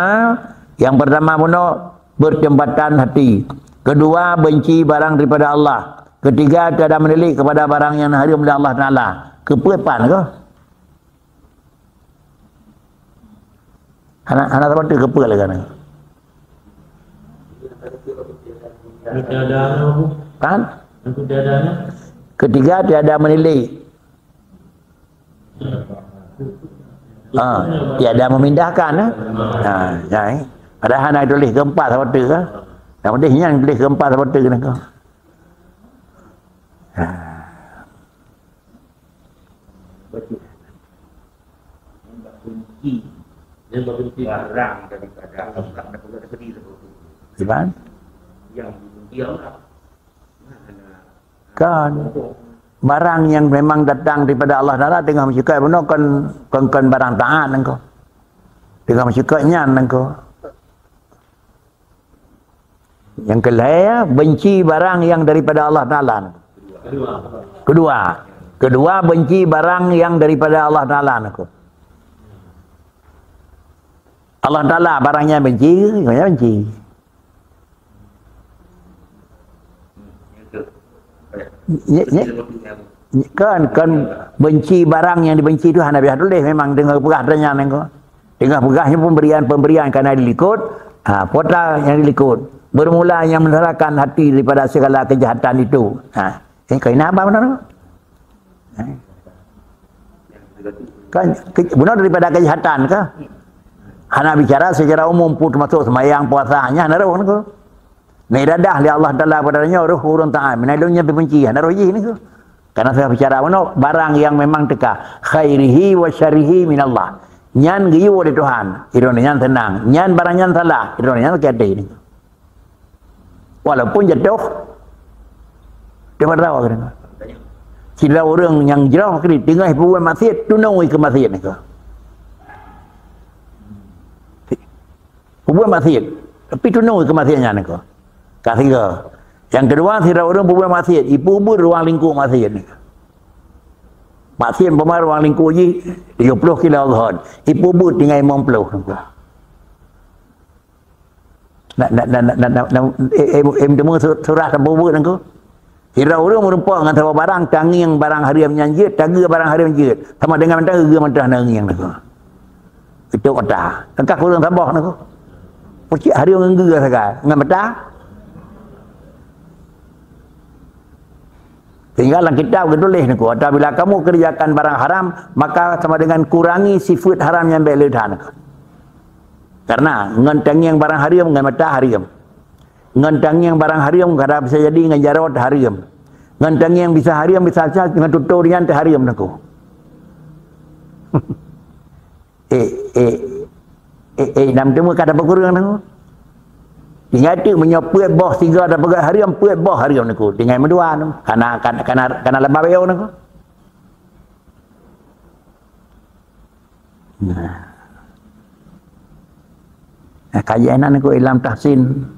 yang pertama bunoe, bertempatan hati. Kedua, benci barang daripada Allah. Ketiga, tiada menilik kepada barang yang haram oleh Allah Taala. Keu peuet pan kah? Hana, hana saboh teuk keu peuet lagèe nyan. Tiada, Bu. Kan? Tiada. Ketiga, tiada menilik. Ah, tiada memindahkan, eh? Ha, ya, eh. Padahal hana tuléh keumpat saboh teuk, eh? Yang penting nyan tuléh keumpat saboh teuk, kan? Ha. Barang daripada Allah. Gimana? Kan. Barang yang memang datang daripada Allah Taala teungoh meusyeukat bunoe kon, kon, kon barang taat nangko. Teungoh meusyeukat nyan nangko. Yang kelhèe, benci barang yang daripada Allah Taala. Kedua. Kedua, benci barang yang daripada Allah Taala nangko. Allah Taala barang nyan benci, nyan benci. Nye, nye, nye, kan, kan benci barang yang dibenci tu hana biasa tuléh, memang teungoh peugah atra nyan nangko. Teungoh peugah nyan pemberian-pemberian kana dilikot, ha, pota yang dilikot. Bermula yang menselamatkan hati daripada segala kejahatan itu. Ha, eh, kau ingat apa benar tu? Eh. Kan, ke, bunoe daripada kejahatan kah? Hana bicara secara umum pun termasuk sembahyang, puasa, nyan hana roh nangko. Neuiradah lé Allah Taala pada nyoe roh ureueng taat, meunan lôn nyan peubenci, hana roh jih nangko. Karena saya bicara bunoe barang yang memang teuka, khairihi wa syarrihi minallah. Nyan geuyue lé Tuhan, droeneuh nyan seunang. Nyan barang nyan salah, droeneuh nyan sakét até nangko. Walaupun jatuh di neraka, kata. Sidroe ureueng nyang jroh keuneuk teungoh peubuet maksiat, tunong keu maksiat nangko. Peubuet maksiat, tapi tunong keu maksiat nyan nangko. Ka sigoe. Nyang keudua, sidroe ureueng peubuet maksiat, ipeubuet ruang lingkup maksiat nangko. Maksiat umpama ruang lingkup jih tujoh ploh kilo lhot, ipeubuet tinggai limong ploh nangko. Na, na, na, eh, eh, eh, meuteumé su-, surah teupeubuet nangko. Sidroe ureueng meurumpok ngon saboh barang, tangieng barang hareuem nyan jeuet, tageue barang hareuem jeuet. Sama dengan mantong geue mantong na ngieng nangko. Itu mata. Tangka kureueng saboh nangko. Pucik hareuem ngon geue sagai. Ngon mata. Sehingga lam kitab geutuléh nangko, "Apabila kamu kerjakan barang haram, maka sama dengan kurangi sifeut haram nyang bèk leuet that." Karena ngon tangieng barang hareuem, ngon mata hareuem. Ngon tangieng barang hareuem, kada bisa jadi ngon jaroe hareuem. Ngon tangieng bisa hareuem, bisa, bisa ngon tutoe nyan hareuem, Teungku. Eh, eh, eh, eh, nam teuma kada peukureueng, Teungku. Tinggai teuk meunyoe peuet boh sigoe tapeugah hareuem, peuet boh hareuem, Teungku. Tinggai meudua, Teungku. Kana, kana, kana, kana laba bayo, Teungku. Nah. Nah, kajian nan ku ilam tahsin.